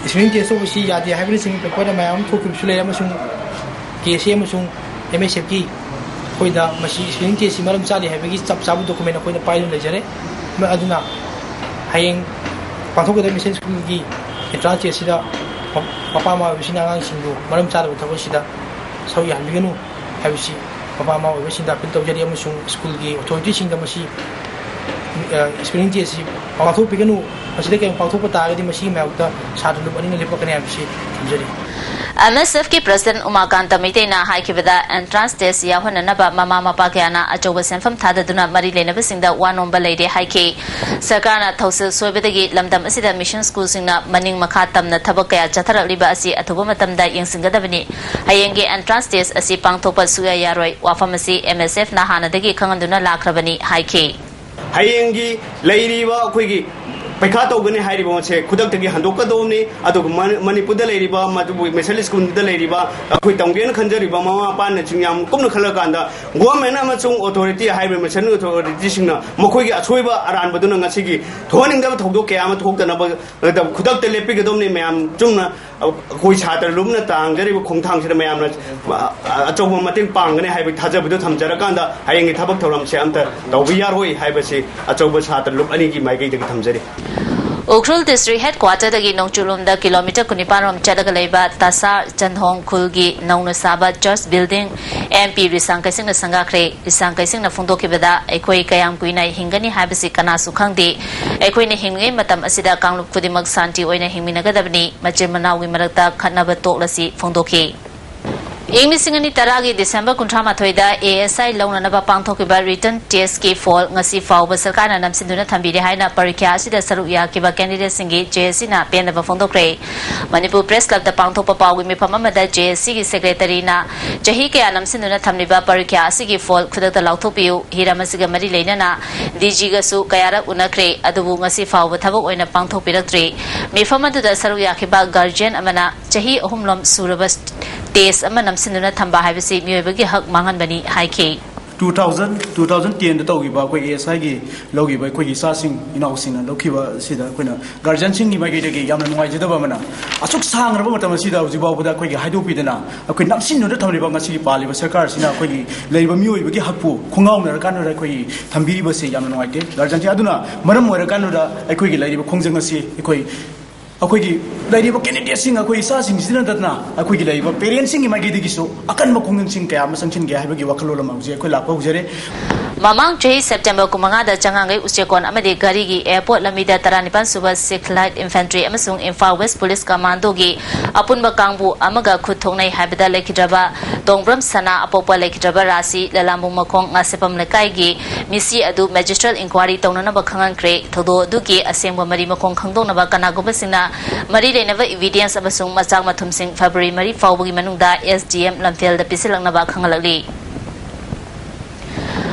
spelling test ꯇꯧꯕꯁꯤ ꯌꯥꯗꯦ ꯍꯥꯏꯕꯅꯆꯤꯡꯕ paperꯗ ꯃꯌꯥꯝ ꯑꯃ ꯊꯣꯛꯈꯤꯕꯁꯨ ꯂꯩꯔꯦ ꯑꯃꯁꯨꯡ K S A ꯑꯃꯁꯨꯡ M S Fꯀꯤ ꯑꯩꯈꯣꯏꯗ ꯃꯁꯤ spelling testꯁꯤ ꯃꯔꯝ ꯆꯥꯗꯦ ꯍꯥꯏꯕꯒꯤ ꯆꯞ ꯆꯥꯕ document ꯑꯩꯈꯣꯏꯅ ꯄꯥꯏꯗꯨꯅ ꯂꯩꯖꯔꯦ꯫ ꯑꯗꯨꯅ ꯍꯌꯦꯡ ꯄꯥꯡꯊꯣꯛꯀꯗꯕ Mission Schoolꯒꯤ entrance testꯁꯤꯗ ꯃꯄꯥ ꯃꯃꯥ ꯑꯣꯏꯕꯁꯤꯡꯅ ꯑꯉꯥꯡꯁꯤꯡꯕꯨ ꯃꯔꯝ ꯆꯥꯗꯕ ꯊꯕꯛꯁꯤꯗ ꯁꯔꯨꯛ ꯌꯥꯍꯟꯕꯤꯒꯅꯨ ꯍꯥꯏꯕꯁꯤ ꯃꯄꯥ ꯃꯃꯥ ꯑꯣꯏꯕꯁꯤꯡꯗ appeal ꯇꯧꯖꯔꯤ ꯑꯃꯁꯨꯡ schoolꯒꯤ authorityꯁꯤꯡꯗ ꯃꯁꯤ spelling testꯁꯤ ꯄꯥꯡꯊꯣꯛꯄꯤꯒꯅꯨ꯫ ꯃꯁꯤꯗ ꯀꯔꯤꯒꯨꯝꯕ ꯄꯥꯡꯊꯣꯛꯄ ꯇꯥꯔꯒꯗꯤ ꯃꯁꯤꯒꯤ ꯃꯥꯌꯣꯛꯇ ꯁꯥꯇ꯭ꯔ ꯂꯨꯞ ꯑꯅꯤꯅ ꯂꯦꯞꯄꯛꯀꯅꯤ ꯍꯥꯏꯕꯁꯤ ꯊꯝꯖꯔꯤ꯫ M S Fꯀꯤ President ꯎꯃꯥꯀꯥꯟꯇ ꯃꯩꯇꯩꯅ ꯍꯥꯏꯈꯤꯕꯗ, entrance test ꯌꯥꯎꯍꯟꯅꯅꯕ ꯃꯃꯥ ꯃꯄꯥ ꯀꯌꯥꯅ ꯑꯆꯧꯕ ꯁꯦꯟꯐꯝ ꯊꯥꯗꯗꯨꯅ ꯃꯔꯤ ꯂꯩꯅꯕꯁꯤꯡꯗ ꯋꯥ ꯅꯣꯝꯕ ꯂꯩꯔꯦ ꯍꯥꯏꯈꯤ꯫ ꯁꯔꯀꯥꯔꯅ ꯊꯧꯁꯤꯜ ꯁꯣꯏꯕꯗꯒꯤ ꯂꯝꯗꯝ ꯑꯁꯤꯗ Mission Schoolꯁꯤꯡꯅ ꯃꯅꯤꯡ ꯃꯈꯥ ꯇꯝꯅ ꯊꯕꯛ ꯀꯌꯥ ꯆꯠꯊꯔꯛꯂꯤꯕ ꯑꯁꯤ ꯑꯊꯨꯕ ꯃꯇꯝꯗ ꯌꯦꯡꯁꯤꯟꯒꯗꯕꯅꯤ꯫ ꯍꯌꯦꯡꯒꯤ entrance test ꯑꯁꯤ ꯄꯥꯡꯊꯣꯛꯄ ꯁꯨꯛꯌꯥ ꯌꯥꯔꯣꯏ꯫ ꯋꯥꯐꯝ ꯑꯁꯤ M S Fꯅ ꯍꯥꯟꯅꯗꯒꯤ ꯈꯪꯍꯟꯗꯨꯅ ꯂꯥꯛꯈ꯭ꯔꯕꯅꯤ ꯍꯥꯏꯈꯤ꯫ ꯍꯌꯦꯡꯒꯤ ꯂꯩꯔꯤꯕ ꯑꯩꯈꯣꯏꯒꯤ ꯄꯩꯈꯥ ꯇꯧꯒꯅꯤ ꯍꯥꯏꯔꯤꯕ ꯃꯁꯦ ꯈꯨꯗꯛꯇꯒꯤ ꯍꯟꯗꯣꯛꯀꯗꯧꯕꯅꯤ꯫ ꯑꯗꯨꯒ ꯃꯅꯤꯄꯨꯔꯗ ꯂꯩꯔꯤꯕ, ꯃꯗꯨꯕꯨ Mission Schoolꯗ ꯂꯩꯔꯤꯕ ꯑꯩꯈꯣꯏ ꯇꯝꯒꯦꯅ ꯈꯟꯖꯔꯤꯕ ꯃꯃꯥ ꯃꯄꯥꯅꯆꯤꯡ ꯌꯥꯝ ꯀꯨꯞꯅ ꯈꯜꯂꯀꯥꯟꯗ, government ꯑꯃꯁꯨꯡ authority ꯍꯥꯏꯔꯤꯕ Mission Authorityꯁꯤꯡꯅ ꯃꯈꯣꯏꯒꯤ ꯑꯁꯣꯏꯕ ꯑꯔꯥꯟꯕꯗꯨꯅ ꯉꯁꯤꯒꯤ ꯊꯣꯛꯍꯟꯅꯤꯡꯗꯕ ꯊꯧꯗꯣꯛ ꯀꯌꯥ ꯑꯃ ꯊꯣꯛꯇꯅꯕ ꯈꯨꯗꯛꯇ ꯂꯦꯞꯄꯤꯒꯗꯧꯕꯅꯤ꯫ ꯃꯌꯥꯝ ꯆꯨꯝꯅ ꯑꯩꯈꯣꯏ ꯁꯥꯇ꯭ꯔ ꯂꯨꯞꯅ ꯇꯥꯡꯖꯔꯤꯕ ꯈꯣꯡꯊꯥꯡꯁꯤꯗ ꯃꯌꯥꯝꯅ ꯑꯆꯧꯕ ꯃꯇꯦꯡ ꯄꯥꯡꯒꯅꯤ ꯍꯥꯏꯕꯒꯤ ꯊꯥꯖꯕꯗꯨ ꯊꯝꯖꯔꯀꯥꯟꯗ, ꯍꯌꯦꯡꯒꯤ ꯊꯕꯛ ꯊꯧꯔꯝꯁꯦ ꯑꯝꯇ ꯇꯧꯕ ꯌꯥꯔꯣꯏ ꯍꯥꯏꯕꯁꯤ ꯑꯆꯧꯕ ꯁꯥꯇ꯭ꯔ ꯂꯨꯞ ꯑꯅꯤꯒꯤ ꯃꯥꯏꯀꯩꯗꯒꯤ ꯊꯝꯖꯔꯤ꯫ ꯎꯈ꯭ꯔꯨꯜ district headquarterꯗꯒꯤ ꯅꯣꯡꯆꯨꯞꯂꯣꯝꯗ kilometre ꯀꯨꯟꯅꯤꯄꯥꯟ ꯔꯣꯝ ꯆꯠꯂꯒ ꯂꯩꯕ ꯇꯁꯥ ꯆꯟꯍꯣꯡ ꯈꯨꯜꯒꯤ ꯅꯧꯅ ꯁꯥꯕ church building M P ꯔꯤꯁꯥꯡ ꯀꯩꯁꯤꯡꯅ ꯁꯪꯒꯥꯈ꯭ꯔꯦ꯫ ꯔꯤꯁꯥꯡ ꯀꯩꯁꯤꯡꯅ ꯐꯣꯡꯗꯣꯛꯈꯤꯕꯗ, ꯑꯩꯈꯣꯏ ꯀꯌꯥꯝ ꯀꯨꯏꯅ ꯍꯤꯡꯒꯅꯤ ꯍꯥꯏꯕꯁꯤ ꯀꯅꯥꯁꯨ ꯈꯪꯗꯦ꯫ ꯑꯩꯈꯣꯏꯅ ꯍꯤꯡꯂꯤꯉꯩ ꯃꯇꯝ ꯑꯁꯤꯗ ꯀꯥꯡꯂꯨꯞ ꯈꯨꯗꯤꯡꯃꯛ ꯁꯥꯟꯇꯤ ꯑꯣꯏꯅ ꯍꯤꯡꯃꯤꯟꯅꯒꯗꯕꯅꯤ꯫ ꯃꯆꯤꯟ ꯃꯅꯥꯎꯒꯤ ꯃꯔꯛꯇ ꯈꯠꯅꯕ ꯇꯣꯛꯂꯁꯤ ꯐꯣꯡꯗꯣꯛꯈꯤ꯫ ꯏꯪ ꯂꯤꯁꯤꯡ ꯑꯅꯤ ꯇꯔꯥꯒꯤ ꯗꯤꯁꯦꯝꯕꯔ ꯀꯨꯟꯊ꯭ꯔꯥ ꯃꯥꯊꯣꯏꯗ ASI ꯂꯧꯅꯅꯕ ꯄꯥꯡꯊꯣꯛꯈꯤꯕ written test ꯀꯤ ꯐꯣꯜ ꯉꯁꯤ ꯐꯥꯎꯕ ꯁꯔꯀꯥꯔꯅ ꯅꯝꯁꯤꯟꯗꯨꯅ ꯊꯝꯕꯤꯔꯦ ꯍꯥꯏꯅ ꯄꯔꯤꯈ꯭ꯌꯥ ꯑꯁꯤꯗ ꯁꯔꯨꯛ ꯌꯥꯈꯤꯕ candidate ꯁꯤꯡꯒꯤ JAC ꯅ ꯄꯦꯟꯗꯕ ꯐꯣꯡꯗꯣꯛꯈ꯭ꯔꯦ꯫ ꯃꯅꯤꯄꯨꯔ Press Club ꯇ ꯄꯥꯡꯊꯣꯛꯄ ꯄꯥꯎꯒꯤ ꯃꯤꯐꯝ ꯑꯃꯗ JAC ꯒꯤ secretary ꯅ ꯆꯍꯤ ꯀꯌꯥ ꯅꯝꯁꯤꯟꯗꯨꯅ ꯊꯝꯂꯤꯕ ꯄꯔꯤꯈ꯭ꯌꯥ ꯑꯁꯤꯒꯤ ꯐꯣꯜ ꯈꯨꯗꯛꯇ ꯂꯥꯎꯊꯣꯛꯄꯤꯌꯨ, ꯍꯤꯔꯝ ꯑꯁꯤꯒ ꯃꯔꯤ ꯂꯩꯅꯅ DG ꯒꯁꯨ ꯀꯌꯥꯔꯛ ꯎꯅꯈ꯭ꯔꯦ, ꯑꯗꯨꯕꯨ ꯉꯁꯤ ꯐꯥꯎꯕ ꯊꯕꯛ ꯑꯣꯏꯅ ꯄꯥꯡꯊꯣꯛꯄꯤꯔꯛꯇ꯭ꯔꯤ꯫ ꯃꯤꯐꯝ ꯑꯗꯨꯗ ꯁꯔꯨꯛ ꯌꯥꯈꯤꯕ guardian ꯑꯃꯅ ꯆꯍꯤ ꯑꯍꯨꯝꯂꯣꯝ ꯁꯨꯔꯕ test ꯑꯃ ꯅꯝꯁꯤꯟꯗꯨꯅ ꯊꯝꯕ ꯍꯥꯏꯕꯁꯤ ꯃꯤꯑꯣꯏꯕꯒꯤ ꯍꯛ ꯃꯥꯡꯍꯟꯕꯅꯤ ꯍꯥꯏꯈꯤ꯫ Two thousand, two thousand ten ꯗ ꯇꯧꯈꯤꯕ ꯑꯩꯈꯣꯏ ASI ꯒꯤ ꯂꯧꯈꯤꯕ ꯑꯩꯈꯣꯏꯒꯤ ꯏꯆꯥꯁꯤꯡ ꯏꯅꯥꯎꯁꯤꯡꯅ ꯂꯧꯈꯤꯕ ꯑꯁꯤꯗ ꯑꯩꯈꯣꯏꯅ guardian ꯁꯤꯡꯒꯤ ꯃꯥꯏꯀꯩꯗꯒꯤ ꯌꯥꯝꯅ ꯅꯨꯡꯉꯥꯏꯖꯗꯕ ꯑꯃꯅ, ꯑꯁꯨꯛ ꯁꯥꯡꯂꯕ ꯃꯇꯝ ꯑꯁꯤꯗ ꯍꯧꯖꯤꯛ ꯐꯥꯎꯕꯗ ꯑꯩꯈꯣꯏꯒꯤ ꯍꯥꯏꯗꯣꯛꯄꯤꯗꯅ ꯑꯩꯈꯣꯏ ꯅꯝꯁꯤꯟꯗꯨꯅ ꯊꯝꯂꯤꯕ ꯉꯁꯤꯒꯤ ꯄꯥꯜꯂꯤꯕ ꯁꯔꯀꯥꯔꯁꯤꯅ ꯑꯩꯈꯣꯏꯒꯤ ꯂꯩꯔꯤꯕ ꯃꯤꯑꯣꯏꯕꯒꯤ ꯍꯛꯄꯨ ꯈꯣꯡꯒꯥꯎꯅꯔꯀꯥꯟꯗ ꯑꯩꯈꯣꯏꯒꯤ ꯊꯝꯕꯤꯔꯤꯕꯁꯦ ꯌꯥꯝꯅ ꯅꯨꯡꯉꯥꯏꯇꯦ꯫ Guardian ꯁꯤꯡ ꯑꯗꯨꯅ ꯃꯔꯝ ꯑꯣꯏꯔꯀꯥꯟꯗꯨꯗ ꯑꯩꯈꯣꯏꯒꯤ ꯂꯩꯔꯤꯕ ꯈꯣꯡꯖꯪ ꯑꯁꯤ ꯑꯩꯈꯣꯏ ꯑꯩꯈꯣꯏꯒꯤ ꯂꯩꯔꯤꯕ candidate ꯁꯤꯡ, ꯑꯩꯈꯣꯏ ꯏꯆꯥꯁꯤꯡꯁꯤꯗ ꯅꯠꯇꯅ ꯑꯩꯈꯣꯏꯒꯤ ꯂꯩꯔꯤꯕ parent ꯁꯤꯡꯒꯤ ꯃꯥꯏꯀꯩꯗꯒꯤꯁꯨ ꯑꯀꯟꯕ ꯈꯣꯡꯖꯪꯁꯤꯡ ꯀꯌꯥ ꯑꯃ ꯆꯪꯁꯤꯟꯒꯦ ꯍꯥꯏꯕꯒꯤ ꯋꯥꯈꯜꯂꯣꯟ ꯑꯃ ꯍꯧꯖꯤꯛ ꯑꯩꯈꯣꯏ ꯂꯥꯛꯄ ꯍꯧꯖꯔꯦ꯫ ꯃꯃꯥꯡ ꯆꯍꯤ September ꯀꯨꯟꯃꯉꯥꯗ ꯆꯉꯥꯡꯒꯩ ꯎꯆꯦꯛꯀꯣꯟ ꯑꯃꯗꯤ ꯘꯔꯤꯒꯤ airport ꯂꯝꯕꯤꯗ ꯇꯔꯥꯅꯤꯄꯥꯟ ꯁꯨꯕ Sikh Light Infantry ꯑꯃꯁꯨꯡ Imphal West Police Commando ꯒꯤ ꯑꯄꯨꯟꯕ ꯀꯥꯡꯕꯨ ꯑꯃꯒ ꯈꯨꯠ ꯊꯣꯛꯅꯩ ꯍꯥꯏꯕꯗ ꯂꯩꯈꯤꯗ꯭ꯔꯕ ꯇꯣꯡꯕ꯭ꯔꯝ ꯁꯅꯥ, ꯑꯄꯣꯛꯄ ꯂꯩꯈꯤꯗ꯭ꯔꯕ ꯔꯥꯁꯤ, ꯂꯂꯥꯝꯕꯨꯡ ꯃꯈꯣꯡ, ꯉꯥꯁꯦꯄꯝ ꯂꯩꯀꯥꯏꯒꯤ ꯃꯤꯁꯤ ꯑꯗꯨ magistrate inquiry ꯇꯧꯅꯅꯕ ꯈꯪꯍꯟꯈ꯭ꯔꯦ꯫ ꯊꯧꯗꯣꯛ ꯑꯗꯨꯒꯤ ꯑꯁꯦꯡꯕ ꯃꯔꯤ ꯃꯈꯣꯡ ꯈꯪꯗꯣꯛꯅꯕ ꯀꯅꯥꯒꯨꯝꯕꯁꯤꯡꯅ ꯃꯔꯤ ꯂꯩꯅꯕ evidence ꯑꯃꯁꯨꯡ ꯃꯆꯥꯛ ꯃꯊꯨꯝꯁꯤꯡ February ꯃꯔꯤ ꯐꯥꯎꯕꯒꯤ ꯃꯅꯨꯡꯗ SDM ꯂꯝꯐꯦꯜꯗ ꯄꯤꯁꯤꯜꯂꯛꯅꯕ ꯈꯪꯍꯜꯂꯛꯂꯤ꯫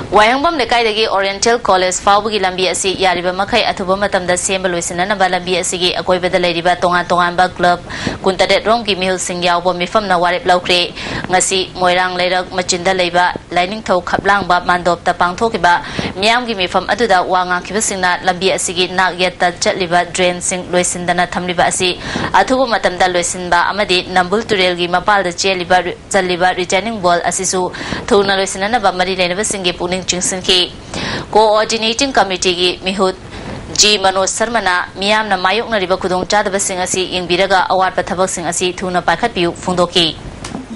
ꯋꯥꯍꯦꯡꯕꯝ ꯂꯩꯀꯥꯏꯗꯒꯤ Oriental College ꯐꯥꯎꯕꯒꯤ ꯂꯝꯕꯤ ꯑꯁꯤ ꯌꯥꯔꯤꯕ ꯃꯈꯩ ꯑꯊꯨꯕ ꯃꯇꯝꯗ ꯁꯦꯝꯕ ꯂꯣꯏꯁꯤꯟꯅꯅꯕ ꯂꯝꯕꯤ ꯑꯁꯤꯒꯤ ꯑꯀꯣꯏꯕꯗ ꯂꯩꯔꯤꯕ ꯇꯣꯉꯥꯟ ꯇꯣꯉꯥꯟꯕ club ꯀꯨꯟꯇꯔꯦꯠ ꯔꯣꯝꯒꯤ ꯃꯤꯍꯨꯠꯁꯤꯡ ꯌꯥꯎꯕ ꯃꯤꯐꯝꯅ ꯋꯥꯔꯦꯞ ꯂꯧꯈ꯭ꯔꯦ꯫ ꯉꯁꯤ ꯃꯣꯏꯔꯥꯡ ꯂꯩꯔꯛ ꯃꯆꯤꯟꯗ ꯂꯩꯕ ꯂꯥꯏꯅꯤꯡꯊꯧ ꯈꯞꯂꯥꯡꯕ ꯃꯥꯟꯗꯣꯞꯇ ꯄꯥꯡꯊꯣꯛꯈꯤꯕ ꯃꯤꯌꯥꯝꯒꯤ ꯃꯤꯐꯝ ꯑꯗꯨꯗ ꯋꯥ ꯉꯥꯡꯈꯤꯕꯁꯤꯡꯅ ꯂꯝꯕꯤ ꯑꯁꯤꯒꯤ ꯅꯥꯛ ꯌꯦꯠꯇ ꯆꯠꯂꯤꯕ drain ꯁꯤꯡ ꯂꯣꯏꯁꯤꯟꯗꯅ ꯊꯝꯂꯤꯕ ꯑꯁꯤ ꯑꯊꯨꯕ ꯃꯇꯝꯗ ꯂꯣꯏꯁꯤꯟꯕ ꯑꯃꯗꯤ ꯅꯝꯕꯨꯜ ꯇꯨꯔꯦꯜꯒꯤ ꯃꯄꯥꯜꯗ ꯆꯦꯜꯂꯤꯕ ꯆꯜꯂꯤꯕ retaining wall ꯑꯁꯤꯁꯨ ꯊꯨꯅ ꯂꯣꯏꯁꯤꯟꯅꯅꯕ ꯃꯔꯤ ꯂꯩꯅꯕꯁꯤꯡꯒꯤ ꯄꯨꯛꯅꯤꯡ ꯆꯤꯡꯁꯤꯟꯈꯤ꯫ Coordinating Committee ꯒꯤ ꯃꯤꯍꯨꯠ G ꯃꯅꯣꯖ ꯁꯔꯃꯅ ꯃꯤꯌꯥꯝꯅ ꯃꯥꯌꯣꯛꯅꯔꯤꯕ ꯈꯨꯗꯣꯡꯆꯥꯗꯕꯁꯤꯡ ꯑꯁꯤ ꯌꯦꯡꯕꯤꯔꯒ ꯑꯋꯥꯠꯄ ꯊꯕꯛꯁꯤꯡ ꯑꯁꯤ ꯊꯨꯅ ꯄꯥꯏꯈꯠꯄꯤꯌꯨ ꯐꯣꯡꯗꯣꯛꯈꯤ꯫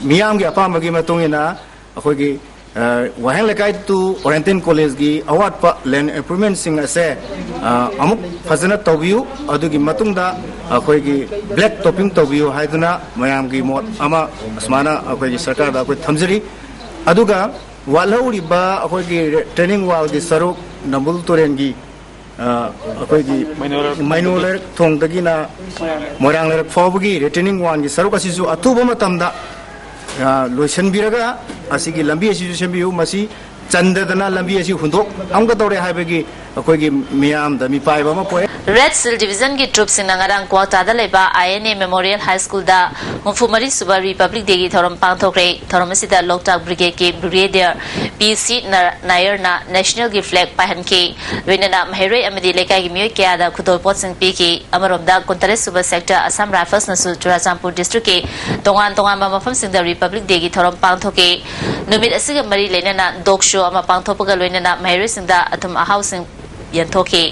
ꯃꯤꯌꯥꯝꯒꯤ ꯑꯄꯥꯝꯕꯒꯤ ꯃꯇꯨꯡ ꯏꯟꯅ ꯑꯩꯈꯣꯏꯒꯤ, ꯑ, ꯋꯥꯍꯦꯡ ꯂꯩꯀꯥꯏ to Oriental College ꯒꯤ ꯑꯋꯥꯠꯄ land improvement ꯁꯤꯡ ꯑꯁꯦ, ꯑ, ꯑꯃꯨꯛ ꯐꯖꯅ ꯇꯧꯕꯤꯌꯨ꯫ ꯑꯗꯨꯒꯤ ꯃꯇꯨꯡꯗ ꯑꯩꯈꯣꯏꯒꯤ ꯕ꯭ꯂꯦꯛ ꯇꯣꯞꯄꯤꯡ ꯇꯧꯕꯤꯌꯨ ꯍꯥꯏꯗꯨꯅ ꯃꯌꯥꯝꯒꯤ ꯃꯣꯠ ꯑꯃ ꯑꯁꯨꯃꯥꯏꯅ ꯑꯩꯈꯣꯏꯒꯤ ꯁꯔꯀꯥꯔꯗ ꯑꯩꯈꯣꯏ ꯊꯝꯖꯔꯤ꯫ ꯑꯗꯨꯒ ꯋꯥꯠꯍꯧꯔꯤꯕ ꯑꯩꯈꯣꯏꯒꯤ ꯔꯤꯇꯦꯅꯤꯡ ꯋꯥꯜꯒꯤ ꯁꯔꯨꯛ, ꯅꯝꯕꯨꯜ ꯇꯨꯔꯦꯜꯒꯤ, ꯑ, ꯑꯩꯈꯣꯏꯒꯤ ꯃꯩꯅꯣ ꯂꯩꯔꯛ ꯃꯩꯅꯣ ꯂꯩꯔꯛ ꯊꯣꯡꯗꯒꯤꯅ ꯃꯣꯏꯔꯥꯡ ꯂꯩꯔꯛ ꯐꯥꯎꯕꯒꯤ ꯔꯤꯇꯦꯅꯤꯡ ꯋꯥꯜꯒꯤ ꯁꯔꯨꯛ ꯑꯁꯤꯁꯨ ꯑꯊꯨꯕ ꯃꯇꯝꯗ, ꯑ, ꯂꯣꯏꯁꯤꯟꯕꯤꯔꯒ ꯑꯁꯤꯒꯤ ꯂꯝꯕꯤ ꯑꯁꯤꯁꯨ ꯁꯦꯝꯕꯤꯌꯨ꯫ ꯃꯁꯤ ꯆꯟꯗꯗꯅ ꯂꯝꯕꯤ ꯑꯁꯤ ꯍꯨꯟꯗꯣꯛꯑꯝꯒꯗꯧꯔꯦ ꯍꯥꯏꯕꯒꯤ ꯑꯩꯈꯣꯏꯒꯤ ꯃꯤꯌꯥꯝꯗ ꯃꯤꯄꯥꯏꯕ ꯑꯃ ꯄꯣꯛꯑꯦ꯫ ꯔꯦꯗ ꯁꯤꯜ ꯗꯤꯕꯤꯖꯟꯒꯤ ꯇ꯭ꯔꯨꯞꯁꯤꯡꯅ ꯉꯔꯥꯡ ꯀ꯭ꯋꯥꯛꯇꯥꯗ ꯂꯩꯕ ꯑꯥꯏ ꯑꯦꯟ ꯑꯦ ꯃꯦꯃꯣꯔꯤꯌꯦꯜ ꯍꯥꯏ ꯁ꯭ꯀꯨꯜꯗ ꯍꯨꯝꯐꯨ ꯃꯔꯤ ꯁꯨꯕ ꯔꯤꯄꯕ꯭ꯂꯤꯛ ꯗꯦꯒꯤ ꯊꯧꯔꯝ ꯄꯥꯡꯊꯣꯛꯈ꯭ꯔꯦ꯫ ꯊꯧꯔꯝ ꯑꯁꯤꯗ ꯂꯣꯛꯇꯥꯛ ꯕ꯭ꯔꯤꯒꯦꯗꯀꯤ ꯕ꯭ꯔꯤꯒꯦꯗꯤꯌꯔ ꯄꯤ ꯁꯤ ꯅ-, ꯅꯥꯌꯔꯅ ꯅꯦꯁꯅꯦꯜꯒꯤ ꯐ꯭ꯂꯦꯒ ꯄꯥꯏꯍꯟꯈꯤ꯫ ꯂꯣꯏꯅꯅ ꯃꯍꯩꯔꯣꯏ ꯑꯃꯗꯤ ꯂꯩꯀꯥꯏꯒꯤ ꯃꯤꯑꯣꯏ ꯀꯌꯥꯗ ꯈꯨꯗꯣꯜꯄꯣꯠꯁꯤꯡ ꯄꯤꯈꯤ꯫ ꯑꯃꯔꯣꯝꯗ, ꯀꯨꯟꯇꯔꯦꯠ ꯁꯨꯕ ꯁꯦꯛꯇꯔ ꯑꯁꯥꯝ ꯔꯥꯏꯐꯜꯁꯅꯁꯨ ꯆꯨꯔꯥꯆꯥꯟꯄꯨꯔ ꯗꯤꯁꯇ꯭ꯔꯤꯛꯀꯤ ꯇꯣꯉꯥꯟ ꯇꯣꯉꯥꯟꯕ ꯃꯐꯝꯁꯤꯡꯗ ꯔꯤꯄꯕ꯭ꯂꯤꯛ ꯗꯦꯒꯤ ꯊꯧꯔꯝ ꯄꯥꯡꯊꯣꯛꯈꯤ꯫ ꯅꯨꯃꯤꯠ ꯑꯁꯤꯒ ꯃꯔꯤ ꯂꯩꯅꯅ ꯗꯣꯒ ꯁꯣ ꯑꯃ ꯄꯥꯡꯊꯣꯛꯄꯒ ꯂꯣꯏꯅꯅ ꯃꯍꯩꯔꯣꯏꯁꯤꯡꯗ ꯑꯊꯨꯝ ꯑꯍꯥꯎꯁꯤꯡ ꯌꯦꯟꯊꯣꯛꯈꯤ꯫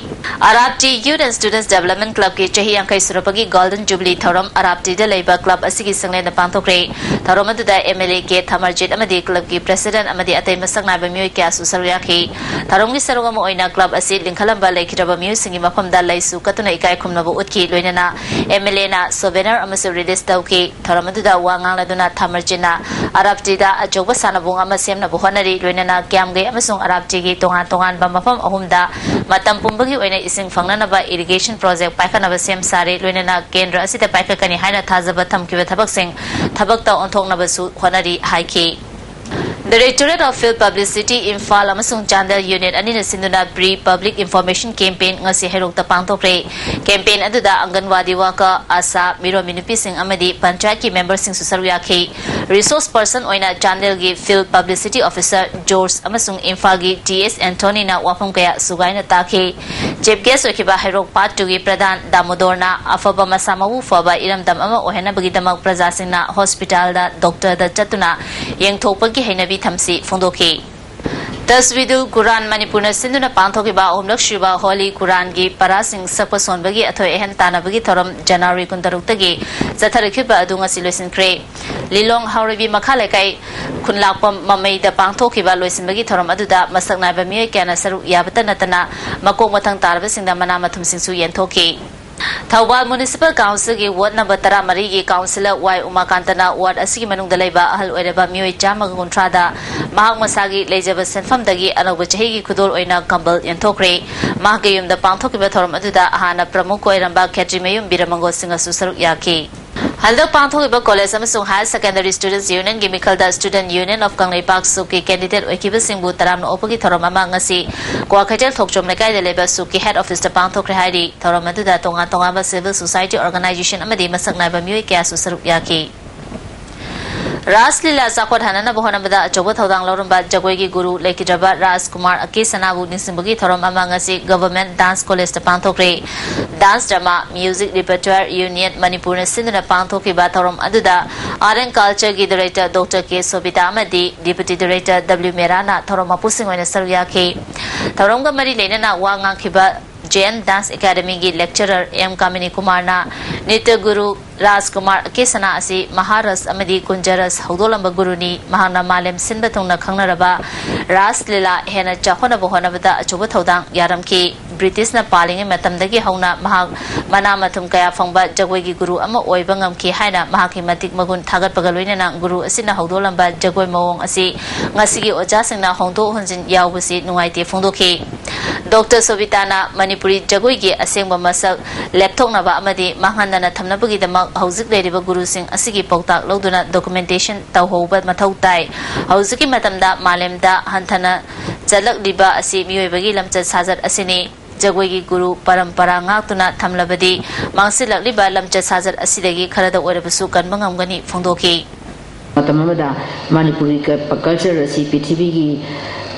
ꯑꯔꯥꯞꯇꯤ ꯌꯨꯠ ꯑꯦꯟ ꯁ꯭ꯇꯨꯗꯦꯟꯠꯁ ꯗꯦꯕꯂꯞꯃꯦꯟꯠ ꯀ꯭ꯂꯕꯀꯤ ꯆꯍꯤ ꯌꯥꯡꯈꯩ ꯁꯨꯔꯛꯄꯒꯤ ꯒꯣꯜꯗꯟ ꯖꯨꯕꯤꯂꯤ ꯊꯧꯔꯝ ꯑꯔꯥꯞꯇꯤꯗ ꯂꯩꯕ ꯀ꯭ꯂꯕ ꯑꯁꯤꯒꯤ ꯁꯪꯂꯦꯟꯗ ꯄꯥꯡꯊꯣꯛꯈ꯭ꯔꯦ꯫ ꯊꯧꯔꯝ ꯑꯗꯨꯗ ꯑꯦꯝ ꯑꯦꯜ ꯑꯦ ꯀꯦ ꯊꯥꯃꯔꯖꯤꯠ ꯑꯃꯗꯤ ꯀ꯭ꯂꯕꯀꯤ ꯄ꯭ꯔꯦꯁꯤꯗꯦꯟꯠ ꯑꯃꯗꯤ ꯑꯇꯩ ꯃꯁꯛ ꯅꯥꯏꯕ ꯃꯤꯑꯣꯏ ꯀꯌꯥꯁꯨ ꯁꯔꯨꯛ ꯌꯥꯈꯤ꯫ ꯊꯧꯔꯝꯒꯤ ꯁꯔꯨꯛ ꯑꯃ ꯑꯣꯏꯅ ꯀ꯭ꯂꯕ ꯑꯁꯤ ꯂꯤꯡꯈꯠꯂꯝꯕ ꯂꯩꯈꯤꯗ꯭ꯔꯕ ꯃꯤꯑꯣꯏꯁꯤꯡꯒꯤ ꯃꯐꯝꯗ ꯂꯩꯁꯨ ꯀꯠꯇꯨꯅ ꯏꯀꯥꯏ ꯈꯨꯝꯅꯕ ꯎꯠꯈꯤ꯫ ꯂꯣꯏꯅꯅ ꯑꯦꯝ ꯑꯦꯜ ꯑꯦꯅ ꯁꯣꯚꯦꯅꯔ ꯑꯃꯁꯨ ꯔꯤꯂꯤꯖ ꯇꯧꯈꯤ꯫ ꯊꯧꯔꯝ ꯑꯗꯨꯗ ꯋꯥ ꯉꯥꯡꯂꯗꯨꯅ ꯊꯥꯃꯔꯖꯤꯠꯅ ꯑꯔꯥꯞꯇꯤꯗ ꯑꯆꯧꯕ ꯁꯥꯟꯅꯕꯨꯡ ꯑꯃ ꯁꯦꯝꯅꯕ ꯍꯣꯠꯅꯔꯤ꯫ ꯂꯣꯏꯅꯅ ꯀ꯭ꯌꯥꯝꯒꯩ ꯑꯃꯁꯨꯡ ꯑꯔꯥꯞꯇꯤꯒꯤ ꯇꯣꯉꯥꯟ ꯇꯣꯉꯥꯟꯕ ꯃꯐꯝ ꯑꯍꯨꯝꯗ ꯃꯇꯝ ꯄꯨꯝꯕꯒꯤ ꯑꯣꯏꯅ ꯏꯁꯤꯡ ꯐꯪꯅꯅꯕ ꯏꯔꯤꯒꯦꯁꯟ ꯄ꯭ꯔꯣꯖꯦꯛ ꯄꯥꯏꯈꯠꯅꯕ ꯁꯦꯝ ꯁꯥꯔꯤ꯫ ꯂꯣꯏꯅꯅ ꯀꯦꯟꯗ꯭ꯔ ꯑꯁꯤꯗ ꯄꯥꯏꯈꯠꯀꯅꯤ ꯍꯥꯏꯅ ꯊꯥꯖꯕ ꯊꯝꯈꯤꯕ ꯊꯕꯛꯁꯤꯡ ꯊꯕꯛꯇ ꯑꯣꯟꯊꯣꯛꯅꯕꯁꯨ ꯍꯣꯠꯅꯔꯤ ꯍꯥꯏꯈꯤ꯫ Directorate of Field Publicity Imphal ꯑꯃꯁꯨꯡ ꯆꯥꯟꯗꯦꯜ ꯌꯨꯅꯤꯠ ꯑꯅꯤꯅ ꯁꯤꯟꯗꯨꯅ ꯄ꯭ꯔꯤ ꯄꯕ꯭ꯂꯤꯛ ꯏꯟꯐꯣꯔꯃꯦꯁꯟ ꯀꯦꯝꯄꯦꯟ ꯉꯁꯤ ꯍꯩꯔꯣꯛꯇ ꯄꯥꯡꯊꯣꯛꯈ꯭ꯔꯦ꯫ ꯀꯦꯝꯄꯦꯟ ꯑꯗꯨꯗ ꯑꯪꯒꯟꯋꯥꯗꯤ ꯋꯥꯀꯔ, ꯑꯥꯁꯥ, ꯃꯤꯔꯣꯟꯕꯤ ꯅꯨꯄꯤꯁꯤꯡ ꯑꯃꯗꯤ ꯄꯟꯆꯥꯌꯠꯀꯤ ꯃꯦꯝꯕꯔꯁꯤꯡꯁꯨ ꯁꯔꯨꯛ ꯌꯥꯈꯤ꯫ ꯔꯤꯁꯣꯔꯁ ꯄꯔꯁꯟ ꯑꯣꯏꯅ ꯆꯥꯟꯗꯦꯜꯒꯤ ꯐꯤꯜꯗ ꯄꯕ꯭ꯂꯤꯁꯤꯇꯤ ꯑꯣꯐꯤꯁꯔ ꯖꯣꯔꯖ ꯑꯃꯁꯨꯡ ꯏꯝꯐꯥꯜꯒꯤ ꯇꯤ ꯑꯦꯁ ꯑꯦꯟꯊꯣꯅꯤꯅ ꯋꯥꯐꯝ ꯀꯌꯥ ꯁꯨꯒꯥꯏꯅ ꯇꯥꯈꯤ꯫ ꯆꯤꯐ ꯒꯦꯁ ꯑꯣꯏꯈꯤꯕ ꯍꯩꯔꯣꯛ ꯄꯥꯔꯠ ꯇꯨꯒꯤ ꯄ꯭ꯔꯙꯥꯟ ꯗꯥꯃꯣꯗꯣꯔꯅ ꯑꯐꯕ ꯃꯁꯥ ꯃꯎ ꯐꯕ ꯏꯔꯝꯗꯝ ꯑꯃ ꯑꯣꯏꯍꯟꯅꯕꯒꯤꯗꯃꯛ ꯄ꯭ꯔꯖꯥꯁꯤꯡꯅ ꯍꯣꯁꯄꯤꯇꯥꯜꯗ, ꯗꯣꯛꯇꯔꯗ ꯆꯠꯇꯨꯅ ꯌꯦꯡꯊꯣꯛꯄꯒꯤ ꯍꯩꯅꯕꯤ ꯊꯝꯁꯤ ꯐꯣꯡꯗꯣꯛꯈꯤ꯫ ꯇꯁꯋꯤꯗꯨꯜ ꯀꯨꯔꯥꯟ ꯃꯅꯤꯄꯨꯔꯅ ꯁꯤꯟꯗꯨꯅ ꯄꯥꯡꯊꯣꯛꯈꯤꯕ ꯑꯍꯨꯝꯂꯛ ꯁꯨꯕ ꯍꯣꯂꯤ ꯀꯨꯔꯥꯟꯒꯤ ꯄꯔꯥꯁꯤꯡ ꯁꯛꯄ ꯁꯣꯟꯕꯒꯤ ꯑꯊꯣꯏ ꯑꯍꯦꯟ ꯇꯥꯟꯅꯕꯒꯤ ꯊꯧꯔꯝ ꯖꯅꯋꯥꯔꯤ ꯀꯨꯟꯇꯔꯨꯛꯇꯒꯤ ꯆꯠꯊꯔꯛꯈꯤꯕ ꯑꯗꯨ ꯉꯁꯤ ꯂꯣꯏꯁꯤꯟꯈ꯭ꯔꯦ꯫ ꯂꯤꯂꯣꯡ ꯍꯥꯎꯔꯩꯕꯤ ꯃꯈꯥ ꯂꯩꯀꯥꯏ ꯈꯨꯟꯂꯥꯛꯄꯝ ꯃꯃꯩꯗ ꯄꯥꯡꯊꯣꯛꯈꯤꯕ ꯂꯣꯏꯁꯤꯟꯕꯒꯤ ꯊꯧꯔꯝ ꯑꯗꯨꯗ ꯃꯁꯛ ꯅꯥꯏꯕ ꯃꯤꯑꯣꯏ ꯀꯌꯥꯅ ꯁꯔꯨꯛ ꯌꯥꯕꯇ ꯅꯠꯇꯅ ꯃꯀꯣꯛ ꯃꯊꯪ ꯇꯥꯔꯕꯁꯤꯡꯗ ꯃꯅꯥ ꯃꯊꯨꯝꯁꯤꯡꯁꯨ ꯌꯦꯟꯊꯣꯛꯈꯤ꯫ ꯊꯧꯕꯥꯜ ꯃ꯭ꯌꯨꯅꯤꯁꯤꯄꯥꯜ ꯀꯥꯎꯟꯁꯤꯜꯒꯤ ꯋꯥꯔꯗ ꯅꯝꯕꯔ ꯇꯔꯥꯃꯔꯤꯒꯤ ꯀꯥꯎꯟꯁꯤꯂꯔ ꯋꯥꯏ ꯎꯃꯥꯀꯥꯟꯇꯅ ꯋꯥꯔꯗ ꯑꯁꯤꯒꯤ ꯃꯅꯨꯡꯗ ꯂꯩꯕ ꯑꯍꯜ ꯑꯣꯏꯔꯕ ꯃꯤꯑꯣꯏ ꯆꯥꯝꯃꯒ ꯀꯨꯟꯊ꯭ꯔꯥꯗ ꯃꯍꯥꯛ ꯃꯁꯥꯒꯤ ꯂꯩꯖꯕ ꯁꯦꯟꯐꯝꯗꯒꯤ ꯑꯅꯧꯕ ꯆꯍꯤꯒꯤ ꯈꯨꯗꯣꯜ ꯑꯣꯏꯅ ꯀꯝꯕꯜ ꯌꯦꯟꯊꯣꯛꯈ꯭ꯔꯦ꯫ ꯃꯍꯥꯛꯀꯤ ꯌꯨꯝꯗ ꯄꯥꯡꯊꯣꯛꯈꯤꯕ ꯊꯧꯔꯝ ꯑꯗꯨꯗ ꯍꯥꯟꯅ ꯄ꯭ꯔꯃꯨꯈ ꯑꯣꯏꯔꯝꯕ ꯈꯦꯇ꯭ꯔꯤꯃꯌꯨꯝ ꯕꯤꯔꯃꯪꯒꯣꯜ ꯁꯤꯡꯍꯁꯨ ꯁꯔꯨꯛ ꯌꯥꯈꯤ꯫ ꯍꯟꯗꯛ ꯄꯥꯡꯊꯣꯛꯂꯤꯕ ꯀꯣꯂꯦꯖ ꯑꯃꯁꯨꯡ ꯍꯥꯌꯔ ꯁꯦꯀꯦꯟꯗꯔꯤ ꯁ꯭ꯇꯨꯗꯦꯟꯠꯁ ꯌꯨꯅꯤꯌꯟꯒꯤ ꯃꯤꯈꯜꯗ ꯁ꯭ꯇꯨꯗꯦꯟꯠ ꯌꯨꯅꯤꯌꯟ ꯑꯣꯐ ꯀꯪꯂꯩꯄꯥꯛ ꯁꯨꯞꯀꯤ ꯀꯦꯟꯗꯤꯗꯦꯠ ꯑꯣꯏꯈꯤꯕꯁꯤꯡꯕꯨ ꯇꯔꯥꯝꯅ ꯑꯣꯛꯄꯒꯤ ꯊꯧꯔꯝ ꯑꯃ ꯉꯁꯤ ꯀ꯭ꯋꯥꯀꯩꯊꯦꯜ ꯊꯣꯛꯆꯣꯝ ꯂꯩꯀꯥꯏꯗ ꯂꯩꯕ ꯁꯨꯞꯀꯤ ꯍꯦꯗ ꯑꯣꯐꯤꯁꯇ ꯄꯥꯡꯊꯣꯛꯈ꯭ꯔꯦ ꯍꯥꯏꯔꯤ꯫ ꯊꯧꯔꯝ ꯑꯗꯨꯗ ꯇꯣꯉꯥꯟ ꯇꯣꯉꯥꯟꯕ ꯁꯤꯚꯤꯜ ꯁꯣꯁꯥꯏꯇꯤ ꯑꯣꯔꯒꯅꯥꯏꯖꯦꯁꯟ ꯑꯃꯗꯤ ꯃꯁꯛ ꯅꯥꯏꯕ ꯃꯤꯑꯣꯏ ꯀꯌꯥꯁꯨ ꯁꯔꯨꯛ ꯌꯥꯈꯤ꯫ ꯔꯥꯁ ꯂꯤꯂꯥ ꯆꯥꯎꯈꯠꯍꯟꯅꯅꯕ ꯍꯣꯠꯅꯕꯗ ꯑꯆꯧꯕ ꯊꯧꯗꯥꯡ ꯂꯧꯔꯝꯕ ꯖꯒꯣꯏꯒꯤ ꯒꯨꯔꯨ ꯂꯩꯈꯤꯗ꯭ꯔꯕ ꯔꯥꯖ ꯀꯨꯃꯥꯔ ꯑꯀꯦ ꯁꯅꯥꯕꯨ ꯅꯤꯡꯁꯤꯡꯕꯒꯤ ꯊꯧꯔꯝ ꯑꯃ ꯉꯁꯤ ꯒꯚꯔꯟꯃꯦꯟꯠ ꯗꯥꯟꯁ ꯀꯣꯂꯦꯖꯇ ꯄꯥꯡꯊꯣꯛꯈ꯭ꯔꯦ꯫ ꯗꯥꯟꯁ ꯗ꯭ꯔꯃꯥ ꯃ꯭ꯌꯨꯖꯤꯛ ꯔꯤꯄꯔꯇ꯭ꯋꯥꯔ ꯌꯨꯅꯤꯌꯟ ꯃꯅꯤꯄꯨꯔꯅ ꯁꯤꯟꯗꯨꯅ ꯄꯥꯡꯊꯣꯛꯈꯤꯕ ꯊꯧꯔꯝ ꯑꯗꯨꯗ ꯑꯥꯔꯠ ꯑꯦꯟ ꯀꯜꯆꯔꯒꯤ ꯗꯥꯏꯔꯦꯛꯇꯔ ꯗꯣꯛꯇꯔ ꯀꯦ ꯁꯣꯕꯤꯇꯥ ꯑꯃꯗꯤ ꯗꯤꯄꯨꯇꯤ ꯗꯥꯏꯔꯦꯛꯇꯔ ꯗꯕ꯭ꯂꯤꯎ ꯃꯦꯔꯥꯅ ꯊꯧꯔꯝ ꯃꯄꯨꯁꯤꯡ ꯑꯣꯏꯅ ꯁꯔꯨꯛ ꯌꯥꯈꯤ꯫ ꯊꯧꯔꯝꯒ ꯃꯔꯤ ꯂꯩꯅꯅ ꯋꯥ ꯉꯥꯡꯈꯤꯕ ꯖꯦꯟ ꯗꯥꯟꯁ ꯑꯦꯀꯥꯗꯃꯤꯒꯤ ꯂꯦꯛꯆꯔꯔ ꯑꯦꯝ ꯀꯥꯃꯤꯅꯤ ꯀꯨꯃꯥꯔꯅ ꯅ꯭ꯔꯤꯇ꯭ꯌ ꯒꯨꯔꯨ ꯔꯥꯖ ꯀꯨꯃꯥꯔ ꯑꯀꯦ ꯁꯅꯥ ꯑꯁꯤ ꯃꯍꯥꯔꯁ ꯑꯃꯗꯤ ꯀꯨꯟꯖꯔꯁ ꯍꯧꯗꯣꯛꯂꯝꯕ ꯒꯨꯔꯨꯅꯤ꯫ ꯃꯍꯥꯛꯅ ꯃꯥꯂꯦꯝ ꯁꯤꯟꯕ ꯊꯨꯡꯅ ꯈꯪꯅꯔꯕ ꯔꯥꯁ ꯂꯤꯂꯥ ꯍꯦꯟꯅ ꯆꯥꯎꯈꯠꯅꯕ ꯍꯣꯠꯅꯕꯗ ꯑꯆꯧꯕ ꯊꯧꯗꯥꯡ ꯌꯥꯔꯝꯈꯤ꯫ ꯕ꯭ꯔꯤꯇꯤꯁꯅ ꯄꯥꯜꯂꯤꯉꯩ ꯃꯇꯝꯗꯒꯤ ꯍꯧꯅ ꯃꯍꯥꯛ ꯃꯅꯥ ꯃꯊꯨꯝ ꯀꯌꯥ ꯐꯪꯕ ꯖꯒꯣꯏꯒꯤ ꯒꯨꯔꯨ ꯑꯃ ꯑꯣꯏꯕ ꯉꯝꯈꯤ ꯍꯥꯏꯅ ꯃꯍꯥꯛꯀꯤ ꯃꯇꯤꯛ ꯃꯒꯨꯟ ꯊꯥꯒꯠꯄꯒ ꯂꯣꯏꯅꯅ ꯒꯨꯔꯨ ꯑꯁꯤꯅ ꯍꯧꯗꯣꯛꯂꯝꯕ ꯖꯒꯣꯏ ꯃꯑꯣꯡ ꯑꯁꯤ ꯉꯁꯤꯒꯤ ꯑꯣꯖꯥꯁꯤꯡꯅ ꯍꯣꯡꯗꯣꯛ ꯍꯣꯟꯖꯤꯟ ꯌꯥꯎꯕꯁꯤ ꯅꯨꯡꯉꯥꯏꯇꯦ ꯐꯣꯡꯗꯣꯛꯈꯤ꯫ ꯗꯣꯛꯇꯔ ꯁꯣꯕꯤꯇꯥꯅ ꯃꯅꯤꯄꯨꯔꯤ ꯖꯒꯣꯏꯒꯤ ꯑꯁꯦꯡꯕ ꯃꯁꯛ ꯂꯦꯞꯊꯣꯛꯅꯕ ꯑꯃꯗꯤ ꯃꯥꯡꯍꯟꯗꯅ ꯊꯝꯅꯕꯒꯤꯗꯃꯛ ꯍꯧꯖꯤꯛ ꯂꯩꯔꯤꯕ ꯒꯨꯔꯨꯁꯤꯡ ꯑꯁꯤꯒꯤ ꯄꯥꯎꯇꯥꯛ ꯂꯧꯗꯨꯅ ꯗꯣꯀꯨꯃꯦꯟꯇꯦꯁꯟ ꯇꯧꯍꯧꯕ ꯃꯊꯧ ꯇꯥꯏ꯫ ꯍꯧꯖꯤꯛꯀꯤ ꯃꯇꯝꯗ ꯃꯥꯂꯦꯝꯗ ꯍꯟꯊꯅ ꯆꯠꯂꯛꯂꯤꯕ ꯑꯁꯤ ꯃꯤꯑꯣꯏꯕꯒꯤ ꯂꯝꯆꯠ ꯁꯥꯖꯠ ꯑꯁꯤꯅꯤ꯫ ꯖꯒꯣꯏꯒꯤ ꯒꯨꯔꯨ ꯄꯔꯝꯄꯔꯥ ꯉꯥꯛꯇꯨꯅ ꯊꯝꯂꯕꯗꯤ ꯃꯥꯡꯁꯤꯜꯂꯛꯂꯤꯕ ꯂꯝꯆꯠ ꯁꯥꯖꯠ ꯑꯁꯤꯗꯒꯤ ꯈꯔꯗ ꯑꯣꯏꯔꯕꯁꯨ ꯀꯟꯕ ꯉꯝꯒꯅꯤ ꯐꯣꯡꯗꯣꯛꯈꯤ꯫ ꯃꯇꯝ ꯑꯃꯗ ꯃꯅꯤꯄꯨꯔꯤ ꯀ-, ꯀꯜꯆꯔ ꯑꯁꯤ ꯄ꯭ꯔꯤꯊꯤꯕꯤꯒꯤ,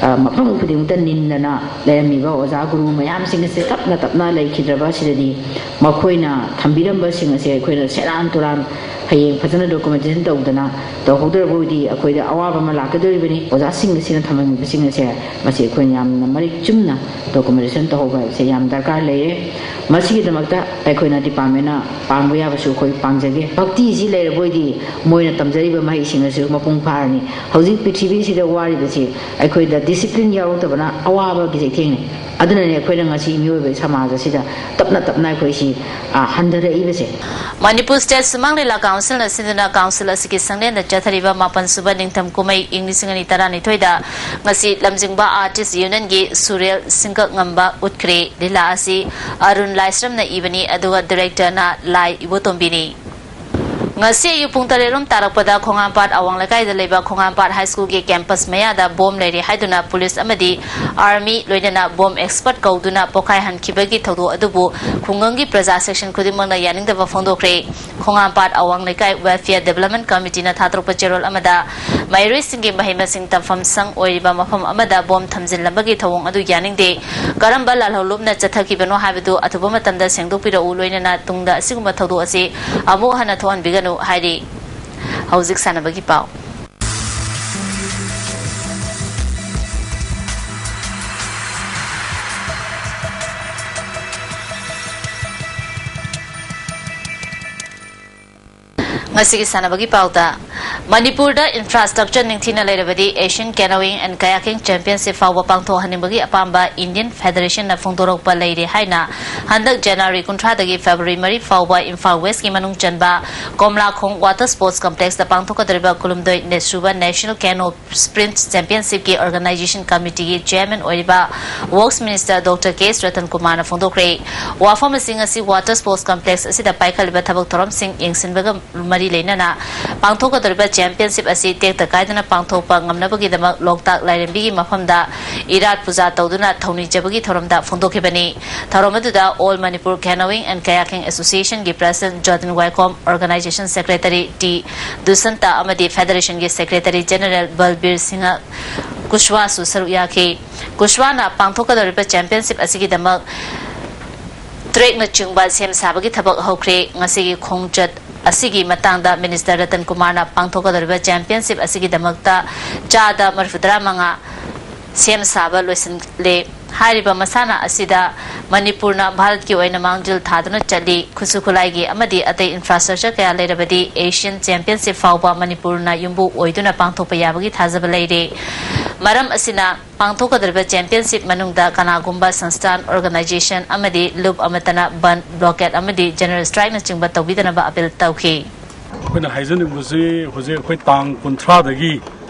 ꯑ, ꯃꯐꯝ ꯈꯨꯗꯤꯡꯃꯛꯇ ꯅꯤꯟꯗꯅ ꯂꯩꯔꯝꯃꯤꯕ ꯑꯣꯖꯥ ꯒꯨꯔꯨ ꯃꯌꯥꯝꯁꯤꯡ ꯑꯁꯦ ꯇꯞꯅ ꯇꯞꯅ ꯂꯩꯈꯤꯗ꯭ꯔꯕ ꯑꯁꯤꯗꯗꯤ ꯃꯈꯣꯏꯅ ꯊꯝꯕꯤꯔꯝꯕꯁꯤꯡ ꯑꯁꯦ ꯑꯩꯈꯣꯏꯅ ꯁꯦꯔꯥꯟ ꯇꯨꯔꯥꯟ ꯍꯌꯦꯡ ꯐꯖꯅ ꯗꯣꯀꯨꯃꯦꯟꯇꯦꯁꯟ ꯇꯧꯗꯅ ꯇꯧꯍꯧꯗ꯭ꯔꯕ ꯑꯣꯏꯗꯤ ꯑꯩꯈꯣꯏꯗ ꯑꯋꯥꯕ ꯑꯃ ꯂꯥꯛꯀꯗꯣꯔꯤꯕꯅꯤ꯫ ꯑꯣꯖꯥꯁꯤꯡ ꯑꯁꯤꯅ ꯊꯝꯍꯟꯕꯁꯤꯡ ꯑꯁꯦ, ꯃꯁꯤ ꯑꯩꯈꯣꯏꯅ ꯌꯥꯝꯅ ꯃꯔꯤꯛ ꯆꯨꯝꯅ ꯗꯣꯀꯨꯃꯦꯟꯇꯦꯁꯟ ꯇꯧꯍꯧꯕ ꯍꯥꯏꯕꯁꯦ ꯌꯥꯝ ꯗꯔꯀꯥꯔ ꯂꯩꯔꯦ꯫ ꯃꯁꯤꯒꯤꯗꯃꯛꯇ ꯑꯩꯈꯣꯏꯅ ꯗꯤꯄꯥꯔꯠꯃꯦꯟꯅ ꯄꯥꯡꯕ ꯌꯥꯕꯁꯨ ꯑꯩꯈꯣꯏ ꯄꯥꯡꯖꯒꯦ꯫ ꯚꯛꯇꯤꯁꯤ ꯂꯩꯔꯕ ꯑꯣꯏꯗꯤ ꯃꯣꯏꯅ ꯇꯝꯖꯔꯤꯕ ꯃꯍꯩꯁꯤꯡ ꯑꯁꯤꯁꯨ ꯃꯄꯨꯡ ꯐꯥꯔꯅꯤ꯫ ꯍꯧꯖꯤꯛ ꯄ꯭ꯔꯤꯊꯤꯕꯤꯁꯤꯗ ꯋꯥꯔꯤꯕꯁꯤ ꯑꯩꯈꯣꯏꯗ ꯗꯤꯁꯤꯄ꯭ꯂꯤꯟ ꯌꯥꯎꯔꯛꯇꯕꯅ ꯑꯋꯥꯕꯒꯤ ꯆꯩꯊꯦꯡꯅꯤ꯫ ꯑꯗꯨꯅꯅꯦ ꯑꯩꯈꯣꯏꯅ ꯉꯁꯤ ꯃꯤꯑꯣꯏꯕꯒꯤ ꯁꯃꯥꯖ ꯑꯁꯤꯗ ꯇꯞꯅ ꯇꯞꯅ ꯑꯩꯈꯣꯏꯁꯤ, ꯑ, ꯍꯟꯊꯔꯛꯏꯕꯁꯦ꯫ ꯃꯅꯤꯄꯨꯔ ꯁ꯭ꯇꯦꯠ ꯁꯨꯃꯥꯡ ꯂꯤꯂꯥ ꯀꯥꯎꯟꯁꯤꯜꯅ ꯁꯤꯟꯗꯨꯅ ꯀꯥꯎꯟꯁꯤꯜ ꯑꯁꯤꯒꯤ ꯁꯪꯂꯦꯟꯗ ꯆꯠꯊꯔꯤꯕ ꯃꯥꯄꯟ ꯁꯨꯕ ꯅꯤꯡꯊꯝ ꯀꯨꯝꯍꯩ ꯏꯪ ꯂꯤꯁꯤꯡ ꯑꯅꯤ ꯇꯔꯥꯅꯤꯊꯣꯏꯗ ꯉꯁꯤ ꯂꯝꯖꯤꯡꯕ ꯑꯥꯔꯇꯤꯁ ꯌꯨꯅꯤꯌꯟꯒꯤ ꯁꯨꯔꯦꯜ ꯁꯤꯡꯒꯛ ꯉꯝꯕ ꯎꯠꯈ꯭ꯔꯦ꯫ ꯂꯤꯂꯥ ꯑꯁꯤ ꯑꯔꯨꯟ ꯂꯥꯏꯁ꯭ꯔꯝꯅ ꯏꯕꯅꯤ, ꯑꯗꯨꯒ ꯗꯤꯔꯦꯛꯇꯔꯅ ꯂꯥꯏ ꯏꯕꯣꯇꯣꯝꯕꯤꯅꯤ꯫ ꯉꯁꯤ ꯑꯌꯨꯛ ꯄꯨꯡ ꯇꯔꯦꯠ ꯔꯣꯝ ꯇꯥꯔꯛꯄꯗ ꯈꯣꯡꯉꯥꯝꯄꯥꯠ ꯑꯋꯥꯡ ꯂꯩꯀꯥꯏꯗ ꯂꯩꯕ ꯈꯣꯡꯉꯥꯝꯄꯥꯠ ꯍꯥꯏ ꯁ꯭ꯀꯨꯜꯒꯤ ꯀꯦꯝꯄꯁ ꯃꯌꯥꯗ ꯕꯣꯝ ꯂꯩꯔꯦ ꯍꯥꯏꯗꯨꯅ ꯄꯨꯂꯤꯁ ꯑꯃꯗꯤ ꯑꯥꯔꯃꯤ ꯂꯣꯏꯅꯅ ꯕꯣꯝ ꯑꯦꯛꯁꯄꯔꯠ ꯀꯧꯗꯨꯅ ꯄꯣꯈꯥꯏꯍꯟꯈꯤꯕꯒꯤ ꯊꯧꯗꯣꯛ ꯑꯗꯨꯕꯨ ꯈꯨꯡꯒꯪꯒꯤ ꯄ꯭ꯔꯖꯥ ꯁꯦꯛꯁꯟ ꯈꯨꯗꯤꯡꯃꯛꯅ ꯌꯥꯅꯤꯡꯗꯕ ꯐꯣꯡꯗꯣꯛꯈ꯭ꯔꯦ꯫ ꯈꯣꯡꯉꯥꯝꯄꯥꯠ ꯑꯋꯥꯡ ꯂꯩꯀꯥꯏ ꯋꯦꯜꯐꯤꯌꯔ ꯗꯤꯕꯦꯂꯞꯃꯦꯟ ꯀꯃꯤꯇꯤꯅ ꯊꯥꯗꯣꯔꯛꯄ ꯆꯦꯔꯣꯜ ꯑꯃꯗ ꯃꯍꯩꯔꯣꯏꯁꯤꯡꯒꯤ ꯃꯍꯩ ꯃꯁꯤꯡ ꯇꯝꯐꯝ ꯁꯪ ꯑꯣꯏꯔꯤꯕ ꯃꯐꯝ ꯑꯃꯗ ꯕꯣꯝ ꯊꯝꯖꯤꯜꯂꯝꯕꯒꯤ ꯊꯧꯑꯣꯡ ꯑꯗꯨ ꯌꯥꯅꯤꯡꯗꯦ, ꯀꯔꯝꯕ ꯂꯥꯜꯍꯧꯂꯨꯞꯅ ꯆꯠꯊꯈꯤꯕꯅꯣ ꯍꯥꯏꯕꯗꯨ ꯑꯊꯨꯕ ꯃꯇꯝꯗ ꯁꯦꯡꯗꯣꯛꯄꯤꯔꯛꯎ, ꯂꯣꯏꯅꯅ ꯇꯨꯡꯗ ꯑꯁꯤꯒꯨꯝꯕ ꯊꯧꯗꯣꯛ ꯑꯁꯤ ꯑꯃꯨꯛ ꯍꯟꯅ ꯊꯣꯛꯍꯟꯕꯤꯒꯅꯨ ꯍꯥꯏꯔꯤ꯫ ꯍꯧꯖꯤꯛ ꯁꯥꯟꯅꯕꯒꯤ ꯄꯥꯎ꯫ ꯉꯁꯤꯒꯤ ꯁꯥꯟꯅꯕꯒꯤ ꯄꯥꯎꯗ, ꯃꯅꯤꯄꯨꯔꯗ ꯏꯟꯐ꯭ꯔꯥꯁ꯭ꯇ꯭ꯔꯛꯆꯔ ꯅꯤꯡꯊꯤꯅ ꯂꯩꯔꯕꯗꯤ Asian Canoeing and Kayaking Championship ꯐꯥꯎꯕ ꯄꯥꯡꯊꯣꯛꯍꯟꯅꯤꯡꯕꯒꯤ ꯑꯄꯥꯝꯕ ꯏꯟꯗꯤꯌꯟ ꯐꯦꯗꯔꯦꯁꯟꯅ ꯐꯣꯡꯗꯣꯔꯛꯄ ꯂꯩꯔꯦ ꯍꯥꯏꯅ ꯍꯟꯗꯛ ꯖꯅꯋꯥꯔꯤ ꯀꯨꯟꯊ꯭ꯔꯥꯗꯒꯤ ꯐꯦꯕ꯭ꯔꯨꯋꯥꯔꯤ ꯃꯔꯤ ꯐꯥꯎꯕ ꯏꯝꯐꯥꯜ ꯋꯦꯁꯀꯤ ꯃꯅꯨꯡ ꯆꯟꯕ ꯀꯣꯝꯂꯥꯈꯣꯡ ꯋꯥꯇꯔ ꯁ꯭ꯄꯣꯔꯠꯁ ꯀꯝꯄ꯭ꯂꯦꯛꯁꯇ ꯄꯥꯡꯊꯣꯛꯀꯗꯧꯔꯤꯕ ꯀꯨꯟꯍꯨꯝꯗꯣꯏ ꯅꯦ ꯁꯨꯕ ꯅꯦꯁꯅꯦꯜ ꯀꯦꯅꯣ ꯁ꯭ꯄ꯭ꯔꯤꯟꯠ ꯆꯦꯝꯄꯤꯌꯟꯁꯤꯞꯀꯤ ꯑꯣꯔꯒꯅꯥꯏꯖꯦꯁꯟ ꯀꯃꯤꯇꯤꯒꯤ ꯆꯦꯌꯔꯃꯦꯟ ꯑꯣꯏꯔꯤꯕ ꯋꯔꯛꯁ ꯃꯤꯅꯤꯁꯇꯔ ꯗꯣꯛꯇꯔ ꯀꯦ ꯑꯦꯁ ꯔꯇꯟ ꯀꯨꯃꯥꯔꯅ ꯐꯣꯡꯗꯣꯛꯈ꯭ꯔꯦ꯫ ꯋꯥꯐꯝ ꯑꯁꯤ ꯉꯁꯤ ꯋꯥꯇꯔ ꯁ꯭ꯄꯣꯔꯠꯁ ꯀꯝꯄ꯭ꯂꯦꯛꯁ ꯑꯁꯤꯗ ꯄꯥꯏꯈꯠꯂꯤꯕ ꯊꯕꯛ ꯊꯧꯔꯝꯁꯤꯡ ꯌꯦꯡꯁꯤꯟꯕꯒ ꯃꯔꯤ ꯂꯩꯅꯅ ꯄꯥꯡꯊꯣꯛꯀꯗꯧꯔꯤꯕ ꯆꯦꯝꯄꯤꯌꯟꯁꯤꯞ ꯑꯁꯤ ꯇꯦꯛꯇ ꯀꯥꯏꯗꯅ ꯄꯥꯡꯊꯣꯛꯄ ꯉꯝꯅꯕꯒꯤꯗꯃꯛ ꯂꯣꯛꯇꯥꯛ ꯂꯥꯏꯔꯦꯝꯕꯤꯒꯤ ꯃꯐꯝꯗ ꯏꯔꯥꯠ ꯄꯨꯖꯥ ꯇꯧꯗꯨꯅ ꯊꯧꯅꯤꯖꯕꯒꯤ ꯊꯧꯔꯝꯗ ꯐꯣꯡꯗꯣꯛꯈꯤꯕꯅꯤ꯫ ꯊꯧꯔꯝ ꯑꯗꯨꯗ All Manipur Canoeing and Kayaking Associationꯒꯤ president Jotin Waikhom, organisation secretary T ꯗꯨꯁꯟꯇ ꯑꯃꯗꯤ ꯐꯦꯗꯔꯦꯁꯟꯒꯤ ꯁꯦꯀ꯭ꯔꯦꯇꯔꯤ ꯖꯦꯅꯔꯦꯜ ꯕꯜꯕꯤꯔ ꯁꯤꯡꯍ ꯀꯨꯁꯋꯥꯁꯨ ꯁꯔꯨꯛ ꯌꯥꯈꯤ꯫ ꯀꯨꯁꯋꯥꯅ ꯄꯥꯡꯊꯣꯛꯀꯗꯧꯔꯤꯕ ꯆꯦꯝꯄꯤꯌꯟꯁꯤꯞ ꯑꯁꯤꯒꯤꯗꯃꯛ ꯇ꯭ꯔꯦꯛꯅꯆꯤꯡꯕ ꯁꯦꯝ ꯁꯥꯕꯒꯤ ꯊꯕꯛ ꯍꯧꯈ꯭ꯔꯦ꯫ ꯉꯁꯤꯒꯤ ꯈꯣꯡꯆꯠ ꯑꯁꯤꯒꯤ ꯃꯇꯥꯡꯗ ꯃꯤꯅꯤꯁꯇꯔ ꯔꯇꯟ ꯀꯨꯃꯥꯔꯅ ꯄꯥꯡꯊꯣꯛꯀꯗꯧꯔꯤꯕ ꯆꯦꯝꯄꯤꯌꯟꯁꯤꯞ ꯑꯁꯤꯒꯤꯗꯃꯛꯇ ꯆꯥꯗ ꯃꯔꯤꯐꯨꯇꯔꯥ ꯃꯉꯥ ꯁꯦꯝ ꯁꯥꯕ ꯂꯣꯏꯁꯤꯜꯂꯦ꯫ ꯍꯥꯏꯔꯤꯕ ꯃꯁꯥꯟꯅ ꯑꯁꯤꯗ ꯃꯅꯤꯄꯨꯔꯅ ꯚꯥꯔꯠꯀꯤ ꯑꯣꯏꯅ ꯃꯥꯡꯖꯤꯜ ꯊꯥꯗꯨꯅ ꯆꯠꯂꯤ꯫ ꯈꯨꯠꯁꯨ ꯈꯨꯠꯂꯥꯏꯒꯤ ꯑꯃꯗꯤ ꯑꯇꯩ ꯏꯟꯐ꯭ꯔꯥꯁ꯭ꯇ꯭ꯔꯛꯆꯔ ꯀꯌꯥ ꯂꯩꯔꯕꯗꯤ ꯑꯦꯁꯤꯌꯟ ꯆꯦꯝꯄꯤꯌꯟꯁꯤꯞ ꯐꯥꯎꯕ ꯃꯅꯤꯄꯨꯔꯅ ꯌꯨꯝꯕꯨ ꯑꯣꯏꯗꯨꯅ ꯄꯥꯡꯊꯣꯛꯄ ꯌꯥꯕꯒꯤ ꯊꯥꯖꯕ ꯂꯩꯔꯦ꯫ ꯃꯔꯝ ꯑꯁꯤꯅ ꯄꯥꯡꯊꯣꯛꯀꯗꯧꯔꯤꯕ ꯆꯦꯝꯄꯤꯌꯟꯁꯤꯞ ꯃꯅꯨꯡꯗ ꯀꯅꯥꯒꯨꯝꯕ ꯁꯪꯁꯊꯥꯟ, ꯑꯣꯔꯒꯅꯥꯏꯖꯦꯁꯟ ꯑꯃꯗꯤ ꯂꯨꯞ ꯑꯃꯠꯇꯅ ꯕꯟꯗ, ꯕ꯭ꯂꯣꯀꯦꯠ ꯑꯃꯗꯤ ꯖꯦꯅꯔꯦꯜ ꯁ꯭ꯇ꯭ꯔꯥꯏꯛꯅꯆꯤꯡꯕ ꯇꯧꯕꯤꯗꯅꯕ ꯑꯄꯤꯜ ꯇꯧꯈꯤ꯫ ꯑꯩꯈꯣꯏꯅ ꯍꯥꯏꯖꯅꯤꯡꯕꯁꯤ, ꯍꯧꯖꯤꯛ ꯑꯩꯈꯣꯏ ꯇꯥꯡ ꯀꯨꯟꯊ꯭ꯔꯥꯗꯒꯤ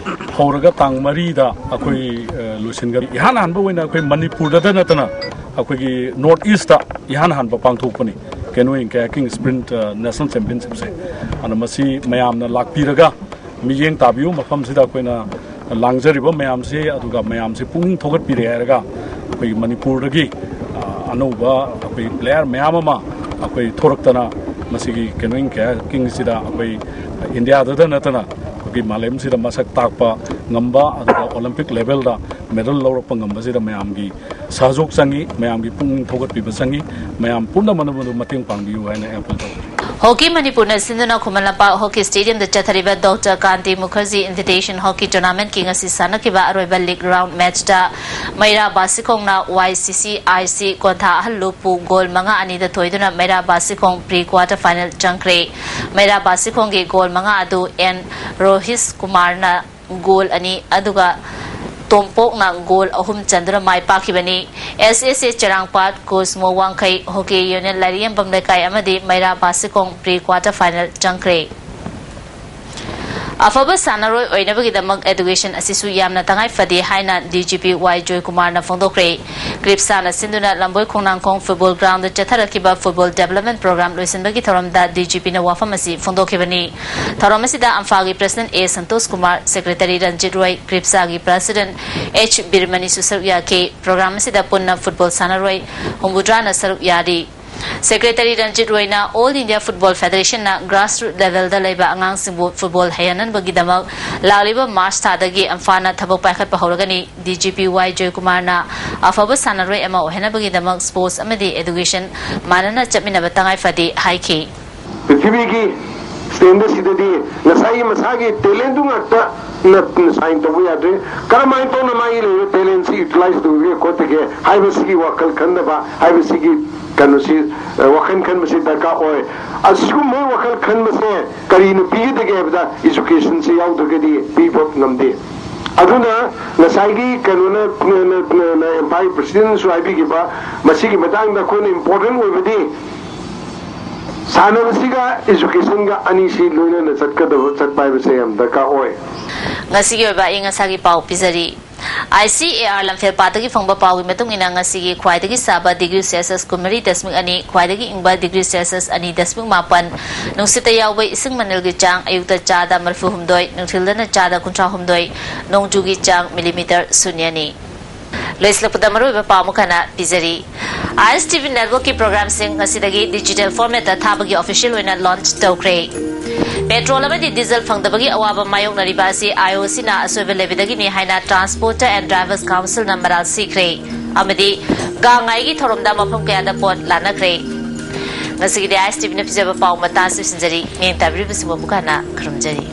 ꯍꯧꯔꯒ ꯇꯥꯡ ꯃꯔꯤꯗ ꯑꯩꯈꯣꯏ, ꯑ, ꯂꯣꯏꯁꯤꯟꯒꯅꯤ꯫ ꯏꯍꯥꯟ ꯍꯥꯟꯕ ꯑꯣꯏꯅ ꯑꯩꯈꯣꯏ ꯃꯅꯤꯄꯨꯔꯗꯇ ꯅꯠꯇꯅ ꯑꯩꯈꯣꯏꯒꯤ ꯅꯣꯔꯠ ꯏꯁꯇ ꯏꯍꯥꯟ ꯍꯥꯟꯕ ꯄꯥꯡꯊꯣꯛꯄꯅꯤ, ꯀꯦꯅꯣꯌꯤꯡ ꯀꯌꯥꯀꯤꯡ ꯁ꯭ꯄ꯭ꯔꯤꯟꯠ, ꯑ, ꯅꯦꯁꯅꯦꯜ ꯆꯦꯝꯄꯤꯌꯟꯁꯤꯞꯁꯦ꯫ ꯑꯗꯨꯅ ꯃꯁꯤ ꯃꯌꯥꯝꯅ ꯂꯥꯛꯄꯤꯔꯒ ꯃꯤꯠꯌꯦꯡ ꯇꯥꯕꯤꯌꯨ꯫ ꯃꯐꯝꯁꯤꯗ ꯑꯩꯈꯣꯏꯅ ꯂꯥꯡꯖꯔꯤꯕ ꯃꯌꯥꯝꯁꯤ, ꯑꯗꯨꯒ ꯃꯌꯥꯝꯁꯤ ꯄꯨꯛꯅꯤꯡ ꯊꯧꯒꯠꯄꯤꯔꯦ ꯍꯥꯏꯔꯒ ꯑꯩꯈꯣꯏꯒꯤ ꯃꯅꯤꯄꯨꯔꯗꯒꯤ, ꯑ, ꯑꯅꯧꯕ ꯑꯩꯈꯣꯏ ꯄ꯭ꯂꯦꯌꯔ ꯃꯌꯥꯝ ꯑꯃ ꯑꯩꯈꯣꯏ ꯊꯣꯔꯛꯇꯅ ꯃꯁꯤꯒꯤ ꯀꯦꯅꯣꯌꯤꯡ ꯀꯌꯥꯀꯤꯡꯁꯤꯗ ꯑꯩꯈꯣꯏ ꯏꯟꯗꯤꯌꯥꯗꯇ ꯅꯠꯇꯅ ꯑꯩꯈꯣꯏꯒꯤ ꯃꯥꯂꯦꯝꯁꯤꯗ ꯃꯁꯛ ꯇꯥꯛꯄ ꯉꯝꯕ, ꯑꯗꯨꯒ ꯑꯣꯂꯤꯝꯄꯤꯛ ꯂꯦꯚꯦꯜꯗ ꯃꯦꯗꯜ ꯂꯧꯔꯛꯄ ꯉꯝꯕꯁꯤꯗ ꯃꯌꯥꯝꯒꯤ ꯁꯍꯖꯣꯛ ꯆꯪꯉꯤ, ꯃꯌꯥꯝꯒꯤ ꯄꯨꯛꯅꯤꯡ ꯊꯧꯒꯠꯄꯤꯕ ꯆꯪꯉꯤ, ꯃꯌꯥꯝ ꯄꯨꯝꯅꯃꯛꯅ ꯃꯗꯨ ꯃꯇꯦꯡ ꯄꯥꯡꯕꯤꯌꯨ ꯍꯥꯏꯅ ꯑꯩ ꯑꯄꯤꯜ ꯇꯧꯖꯔꯤ꯫ ꯍꯣꯀꯤ ꯃꯅꯤꯄꯨꯔꯅ ꯁꯤꯟꯗꯨꯅ ꯈꯨꯃꯟ ꯂꯝꯄꯥꯛ ꯍꯣꯀꯤ ꯁ꯭ꯇꯦꯗꯤꯌꯝꯗ ꯆꯠꯊꯔꯤꯕ ꯗꯣꯛꯇꯔ ꯀꯥꯟꯇꯤ ꯃꯨꯈꯔꯖꯤ ꯏꯟꯚꯤꯇꯦꯁꯟ ꯍꯣꯀꯤ ꯇꯣꯔꯅꯥꯃꯦꯟꯠꯀꯤ ꯉꯁꯤ ꯁꯥꯟꯅꯈꯤꯕ ꯑꯔꯣꯏꯕ ꯂꯤꯒ ꯔꯥꯎꯟꯗ ꯃꯦꯆꯇ ꯃꯩꯔꯥ ꯕꯥꯁꯤꯈꯣꯡꯅ ꯋꯥꯏ ꯁꯤ ꯁꯤ ꯑꯥꯏ ꯁꯤ ꯀꯣꯟꯊꯥ ꯑꯍꯜꯂꯨꯞꯄꯨ ꯒꯣꯜ ꯃꯉꯥ ꯑꯅꯤꯗ ꯊꯣꯏꯗꯨꯅ ꯃꯩꯔꯥ ꯕꯥꯁꯤꯈꯣꯡ ꯄ꯭ꯔꯤ ꯀ꯭ꯋꯥꯔꯇꯔ ꯐꯥꯏꯅꯦꯜ ꯆꯪꯈ꯭ꯔꯦ꯫ ꯃꯩꯔꯥ ꯕꯥꯁꯤꯈꯣꯡꯒꯤ ꯒꯣꯜ ꯃꯉꯥ ꯑꯗꯨ ꯑꯦꯟ ꯔꯣꯍꯤꯁ ꯀꯨꯃꯥꯔꯅ ꯒꯣꯜ ꯑꯅꯤ, ꯑꯗꯨꯒ ꯇꯣꯝꯄꯣꯛꯅ ꯒꯣꯜ ꯑꯍꯨꯝ ꯆꯟꯗꯨꯅ ꯃꯥꯏ ꯄꯥꯛꯈꯤꯕꯅꯤ꯫ ꯑꯦꯁ ꯑꯦꯁ ꯑꯦ ꯆꯔꯥꯡꯄꯥꯠ, ꯀꯣꯁꯃꯣ ꯋꯥꯡꯈꯩ, ꯍꯣꯀꯤ ꯌꯨꯅꯤꯌꯟ ꯂꯥꯏꯔꯤꯌꯦꯝꯕꯝ ꯂꯩꯀꯥꯏ ꯑꯃꯗꯤ ꯃꯩꯔꯥ ꯕꯥꯁꯤꯈꯣꯡ ꯄ꯭ꯔꯤ ꯀ꯭ꯋꯥꯔꯇꯔ ꯐꯥꯏꯅꯦꯜ ꯆꯪꯈ꯭ꯔꯦ꯫ ꯑꯐꯕ ꯁꯥꯟꯅꯔꯣꯏ ꯑꯣꯏꯅꯕꯒꯤꯗꯃꯛ ꯑꯦꯗꯨꯀꯦꯁꯟ ꯑꯁꯤꯁꯨ ꯌꯥꯝꯅ ꯇꯉꯥꯏ ꯐꯗꯦ ꯍꯥꯏꯅ ꯗꯤ ꯖꯤ ꯄꯤ ꯋꯥꯏ ꯖꯣꯏꯀꯨꯃꯥꯔꯅ ꯐꯣꯡꯗꯣꯛꯈ꯭ꯔꯦ꯫ ꯀ꯭ꯔꯤꯞꯁꯥꯅ ꯁꯤꯟꯗꯨꯅ ꯂꯝꯕꯣꯏ ꯈꯣꯡꯅꯥꯡꯈꯣꯡ ꯐꯨꯠꯕꯣꯜ ꯒ꯭ꯔꯥꯎꯟꯗ ꯆꯠꯊꯔꯛꯈꯤꯕ ꯐꯨꯠꯕꯣꯜ ꯗꯦꯕꯂꯞꯃꯦꯟꯠ ꯄ꯭ꯔꯣꯒ꯭ꯔꯥꯝ ꯂꯣꯏꯁꯤꯟꯕꯒꯤ ꯊꯧꯔꯝꯗ ꯗꯤ ꯖꯤ ꯄꯤꯅ ꯋꯥꯐꯝ ꯑꯁꯤ ꯐꯣꯡꯗꯣꯛꯈꯤꯕꯅꯤ꯫ ꯊꯧꯔꯝ ꯑꯁꯤꯗ ꯑꯝꯐꯥꯒꯤ president A Santosh Kumar, secretary Ranjit Roy, ꯀ꯭ꯔꯤꯞꯁꯥꯒꯤ ꯄ꯭ꯔꯦꯁꯤꯗꯦꯟꯠ ꯑꯩꯆ ꯕꯤꯔꯃꯅꯤꯁꯨ ꯁꯔꯨꯛ ꯌꯥꯈꯤ꯫ ꯄ꯭ꯔꯣꯒ꯭ꯔꯥꯝ ꯑꯁꯤꯗ ꯄꯨꯟꯅ ꯐꯨꯠꯕꯣꯜ ꯁꯥꯟꯅꯔꯣꯏ ꯍꯨꯝꯐꯨꯇꯔꯥꯅ ꯁꯔꯨꯛ ꯌꯥꯔꯤ꯫ ꯁꯦꯀ꯭ꯔꯦꯇꯔꯤ ꯔꯟꯖꯤꯠ ꯔꯣꯏꯅ ꯑꯣꯜ ꯏꯟꯗꯤꯌꯥ ꯐꯨꯠꯕꯣꯜ ꯐꯦꯗꯔꯦꯁꯟꯅ ꯒ꯭ꯔꯥꯁꯔꯨꯠ ꯂꯦꯚꯦꯜꯗ ꯂꯩꯕ ꯑꯉꯥꯡꯁꯤꯡꯕꯨ ꯐꯨꯠꯕꯣꯜ ꯍꯩꯍꯟꯅꯕꯒꯤꯗꯃꯛ ꯂꯥꯛꯂꯤꯕ ꯃꯥꯔꯆ ꯊꯥꯗꯒꯤ ꯑꯝꯐꯥꯅ ꯊꯕꯛ ꯄꯥꯏꯈꯠꯄ ꯍꯧꯔꯒꯅꯤ꯫ ꯗꯤ ꯖꯤ ꯄꯤ ꯋꯥꯏ ꯖꯣꯏꯀꯨꯃꯥꯔꯅ ꯑꯐꯕ ꯁꯥꯟꯅꯔꯣꯏ ꯑꯃ ꯑꯣꯏꯍꯟꯅꯕꯒꯤꯗꯃꯛ ꯁ꯭ꯄꯣꯔꯠꯁ ꯑꯃꯗꯤ ꯑꯦꯗꯨꯀꯦꯁꯟ ꯃꯥꯟꯅꯅ ꯆꯠꯃꯤꯟꯅꯕ ꯇꯉꯥꯏ ꯐꯗꯦ ꯍꯥꯏꯈꯤ꯫ ꯄ꯭ꯔꯤꯊꯤꯕꯤꯒꯤ ꯁꯤꯗꯗꯤ ꯉꯁꯥꯏꯒꯤ ꯃꯁꯥꯒꯤ talentꯗꯨ ꯉꯥꯛꯇ ꯅ ꯁꯥꯏꯟ ꯇꯧꯕ ꯌꯥꯗ꯭ꯔꯦ꯫ ꯀꯔꯝꯍꯥꯏꯅ ꯇꯧꯅ ꯃꯥꯒꯤ ꯂꯩꯔꯤꯕ talentꯁꯤ utilize ꯇꯧꯒꯦ ꯈꯣꯠꯇꯒꯦ ꯍꯥꯏꯕꯁꯤꯒꯤ ꯋꯥꯈꯜ ꯈꯟꯗꯕ ꯍꯥꯏꯕꯁꯤꯒꯤ ꯀꯩꯅꯣꯁꯤ, ꯑ, ꯋꯥꯈꯜ ꯈꯟꯕꯁꯤ ꯗꯔꯀꯥꯔ ꯑꯣꯏ꯫ ꯑꯁꯤꯒꯨꯝꯕ ꯋꯥꯈꯜ ꯈꯟꯕꯁꯦ ꯀꯔꯤꯅ ꯄꯤꯒꯗꯒꯦ ꯍꯥꯏꯕꯗ educationꯁꯤ ꯌꯥꯎꯗ꯭ꯔꯒꯗꯤ ꯄꯤꯕ ꯉꯝꯗꯦ꯫ ꯑꯗꯨꯅ ꯉꯁꯥꯏꯒꯤ ꯀꯩꯅꯣꯅ, ꯅ, ꯅ, ꯅ, ꯅ, ꯏꯝꯐꯥꯜ presidentꯅꯁꯨ ꯍꯥꯏꯕꯤꯈꯤꯕ, ꯃꯁꯤꯒꯤ ꯃꯇꯥꯡꯗ ꯑꯩꯈꯣꯏꯅ important ꯑꯣꯏꯕꯗꯤ ꯁꯥꯟꯅꯕꯁꯤꯒ educationꯒ ꯑꯅꯤꯁꯤ ꯂꯣꯏꯅꯅ ꯆꯠꯀꯗꯕ, ꯆꯠꯄ ꯍꯥꯏꯕꯁꯦ ꯌꯥꯝ ꯗꯔꯀꯥꯔ ꯑꯣꯏ꯫ ꯉꯁꯤꯒꯤ ꯑꯣꯏꯕ ꯑꯏꯪ ꯑꯁꯥꯒꯤ ꯄꯥꯎ ꯄꯤꯖꯔꯤ꯫ I C A R ꯂꯝꯐꯦꯜꯄꯥꯠꯇꯒꯤ ꯐꯪꯕ ꯄꯥꯎꯒꯤ ꯃꯇꯨꯡ ꯏꯟꯅ, ꯉꯁꯤꯒꯤ ꯈ꯭ꯋꯥꯏꯗꯒꯤ ꯁꯥꯕ degree Celsius ꯀꯨꯟꯃꯔꯤ ꯗꯁꯃꯤꯛ ꯑꯅꯤ, ꯈ꯭ꯋꯥꯏꯗꯒꯤ ꯏꯪꯕ degree Celsius ꯑꯅꯤ ꯗꯁꯃꯤꯛ ꯃꯥꯄꯟ, ꯅꯨꯡꯁꯤꯠꯇ ꯌꯥꯎꯕ ꯏꯁꯤꯡ ꯃꯅꯤꯜꯒꯤ ꯆꯥꯡ ꯑꯌꯨꯛꯇ ꯆꯥꯗ ꯃꯔꯤꯐꯨ ꯍꯨꯝꯗꯣꯏ, ꯅꯨꯡꯊꯤꯜꯗꯅ ꯆꯥꯗ ꯀꯨꯟꯊ꯭ꯔꯥ ꯍꯨꯝꯗꯣꯏ, ꯅꯣꯡꯖꯨꯒꯤ ꯆꯥꯡ millimeter ꯁꯨꯟꯌꯅꯤ꯫ ꯂꯣꯏꯁꯤꯜꯂꯛꯄꯗ ꯃꯔꯨꯑꯣꯏꯕ ꯄꯥꯎ ꯑꯃꯨꯛ ꯍꯟꯅ ꯄꯤꯖꯔꯤ꯫ I S T V networkꯀꯤ programꯁꯤꯡ ꯉꯁꯤꯗꯒꯤ digital formatꯇ ꯊꯥꯕꯒꯤ official ꯑꯣꯏꯅ launch ꯇꯧꯈ꯭ꯔꯦ꯫ Petrol ꯑꯃꯗꯤ diesel ꯐꯪꯗꯕꯒꯤ ꯑꯋꯥꯕ ꯃꯥꯌꯣꯛꯅꯔꯤꯕ ꯑꯁꯤ I O Cꯅ ꯑꯁꯣꯏꯕ ꯂꯩꯕꯗꯒꯤꯅꯤ ꯍꯥꯏꯅ Transporter and Drivers Councilꯅ ꯃꯔꯥꯜ ꯁꯤꯈ꯭ꯔꯦ ꯑꯃꯗꯤ ꯒꯥꯡ ꯉꯥꯏꯒꯤ ꯊꯧꯔꯝꯗ ꯃꯐꯝ ꯀꯌꯥꯗ ꯄꯣꯠ ꯂꯥꯟꯅꯈ꯭ꯔꯦ꯫ ꯉꯁꯤꯒꯤꯗꯤ I S T Vꯅ ꯄꯤꯖꯕ ꯄꯥꯎ ꯃꯇꯥꯡ ꯑꯁꯤ ꯂꯣꯏꯁꯤꯟꯖꯔꯤ꯫ ꯃꯤꯠꯌꯦꯡ ꯇꯥꯕꯤꯔꯤꯕꯁꯤꯡꯕꯨ ꯑꯃꯨꯛ ꯍꯟꯅ ꯈꯨꯔꯨꯝꯖꯔꯤ꯫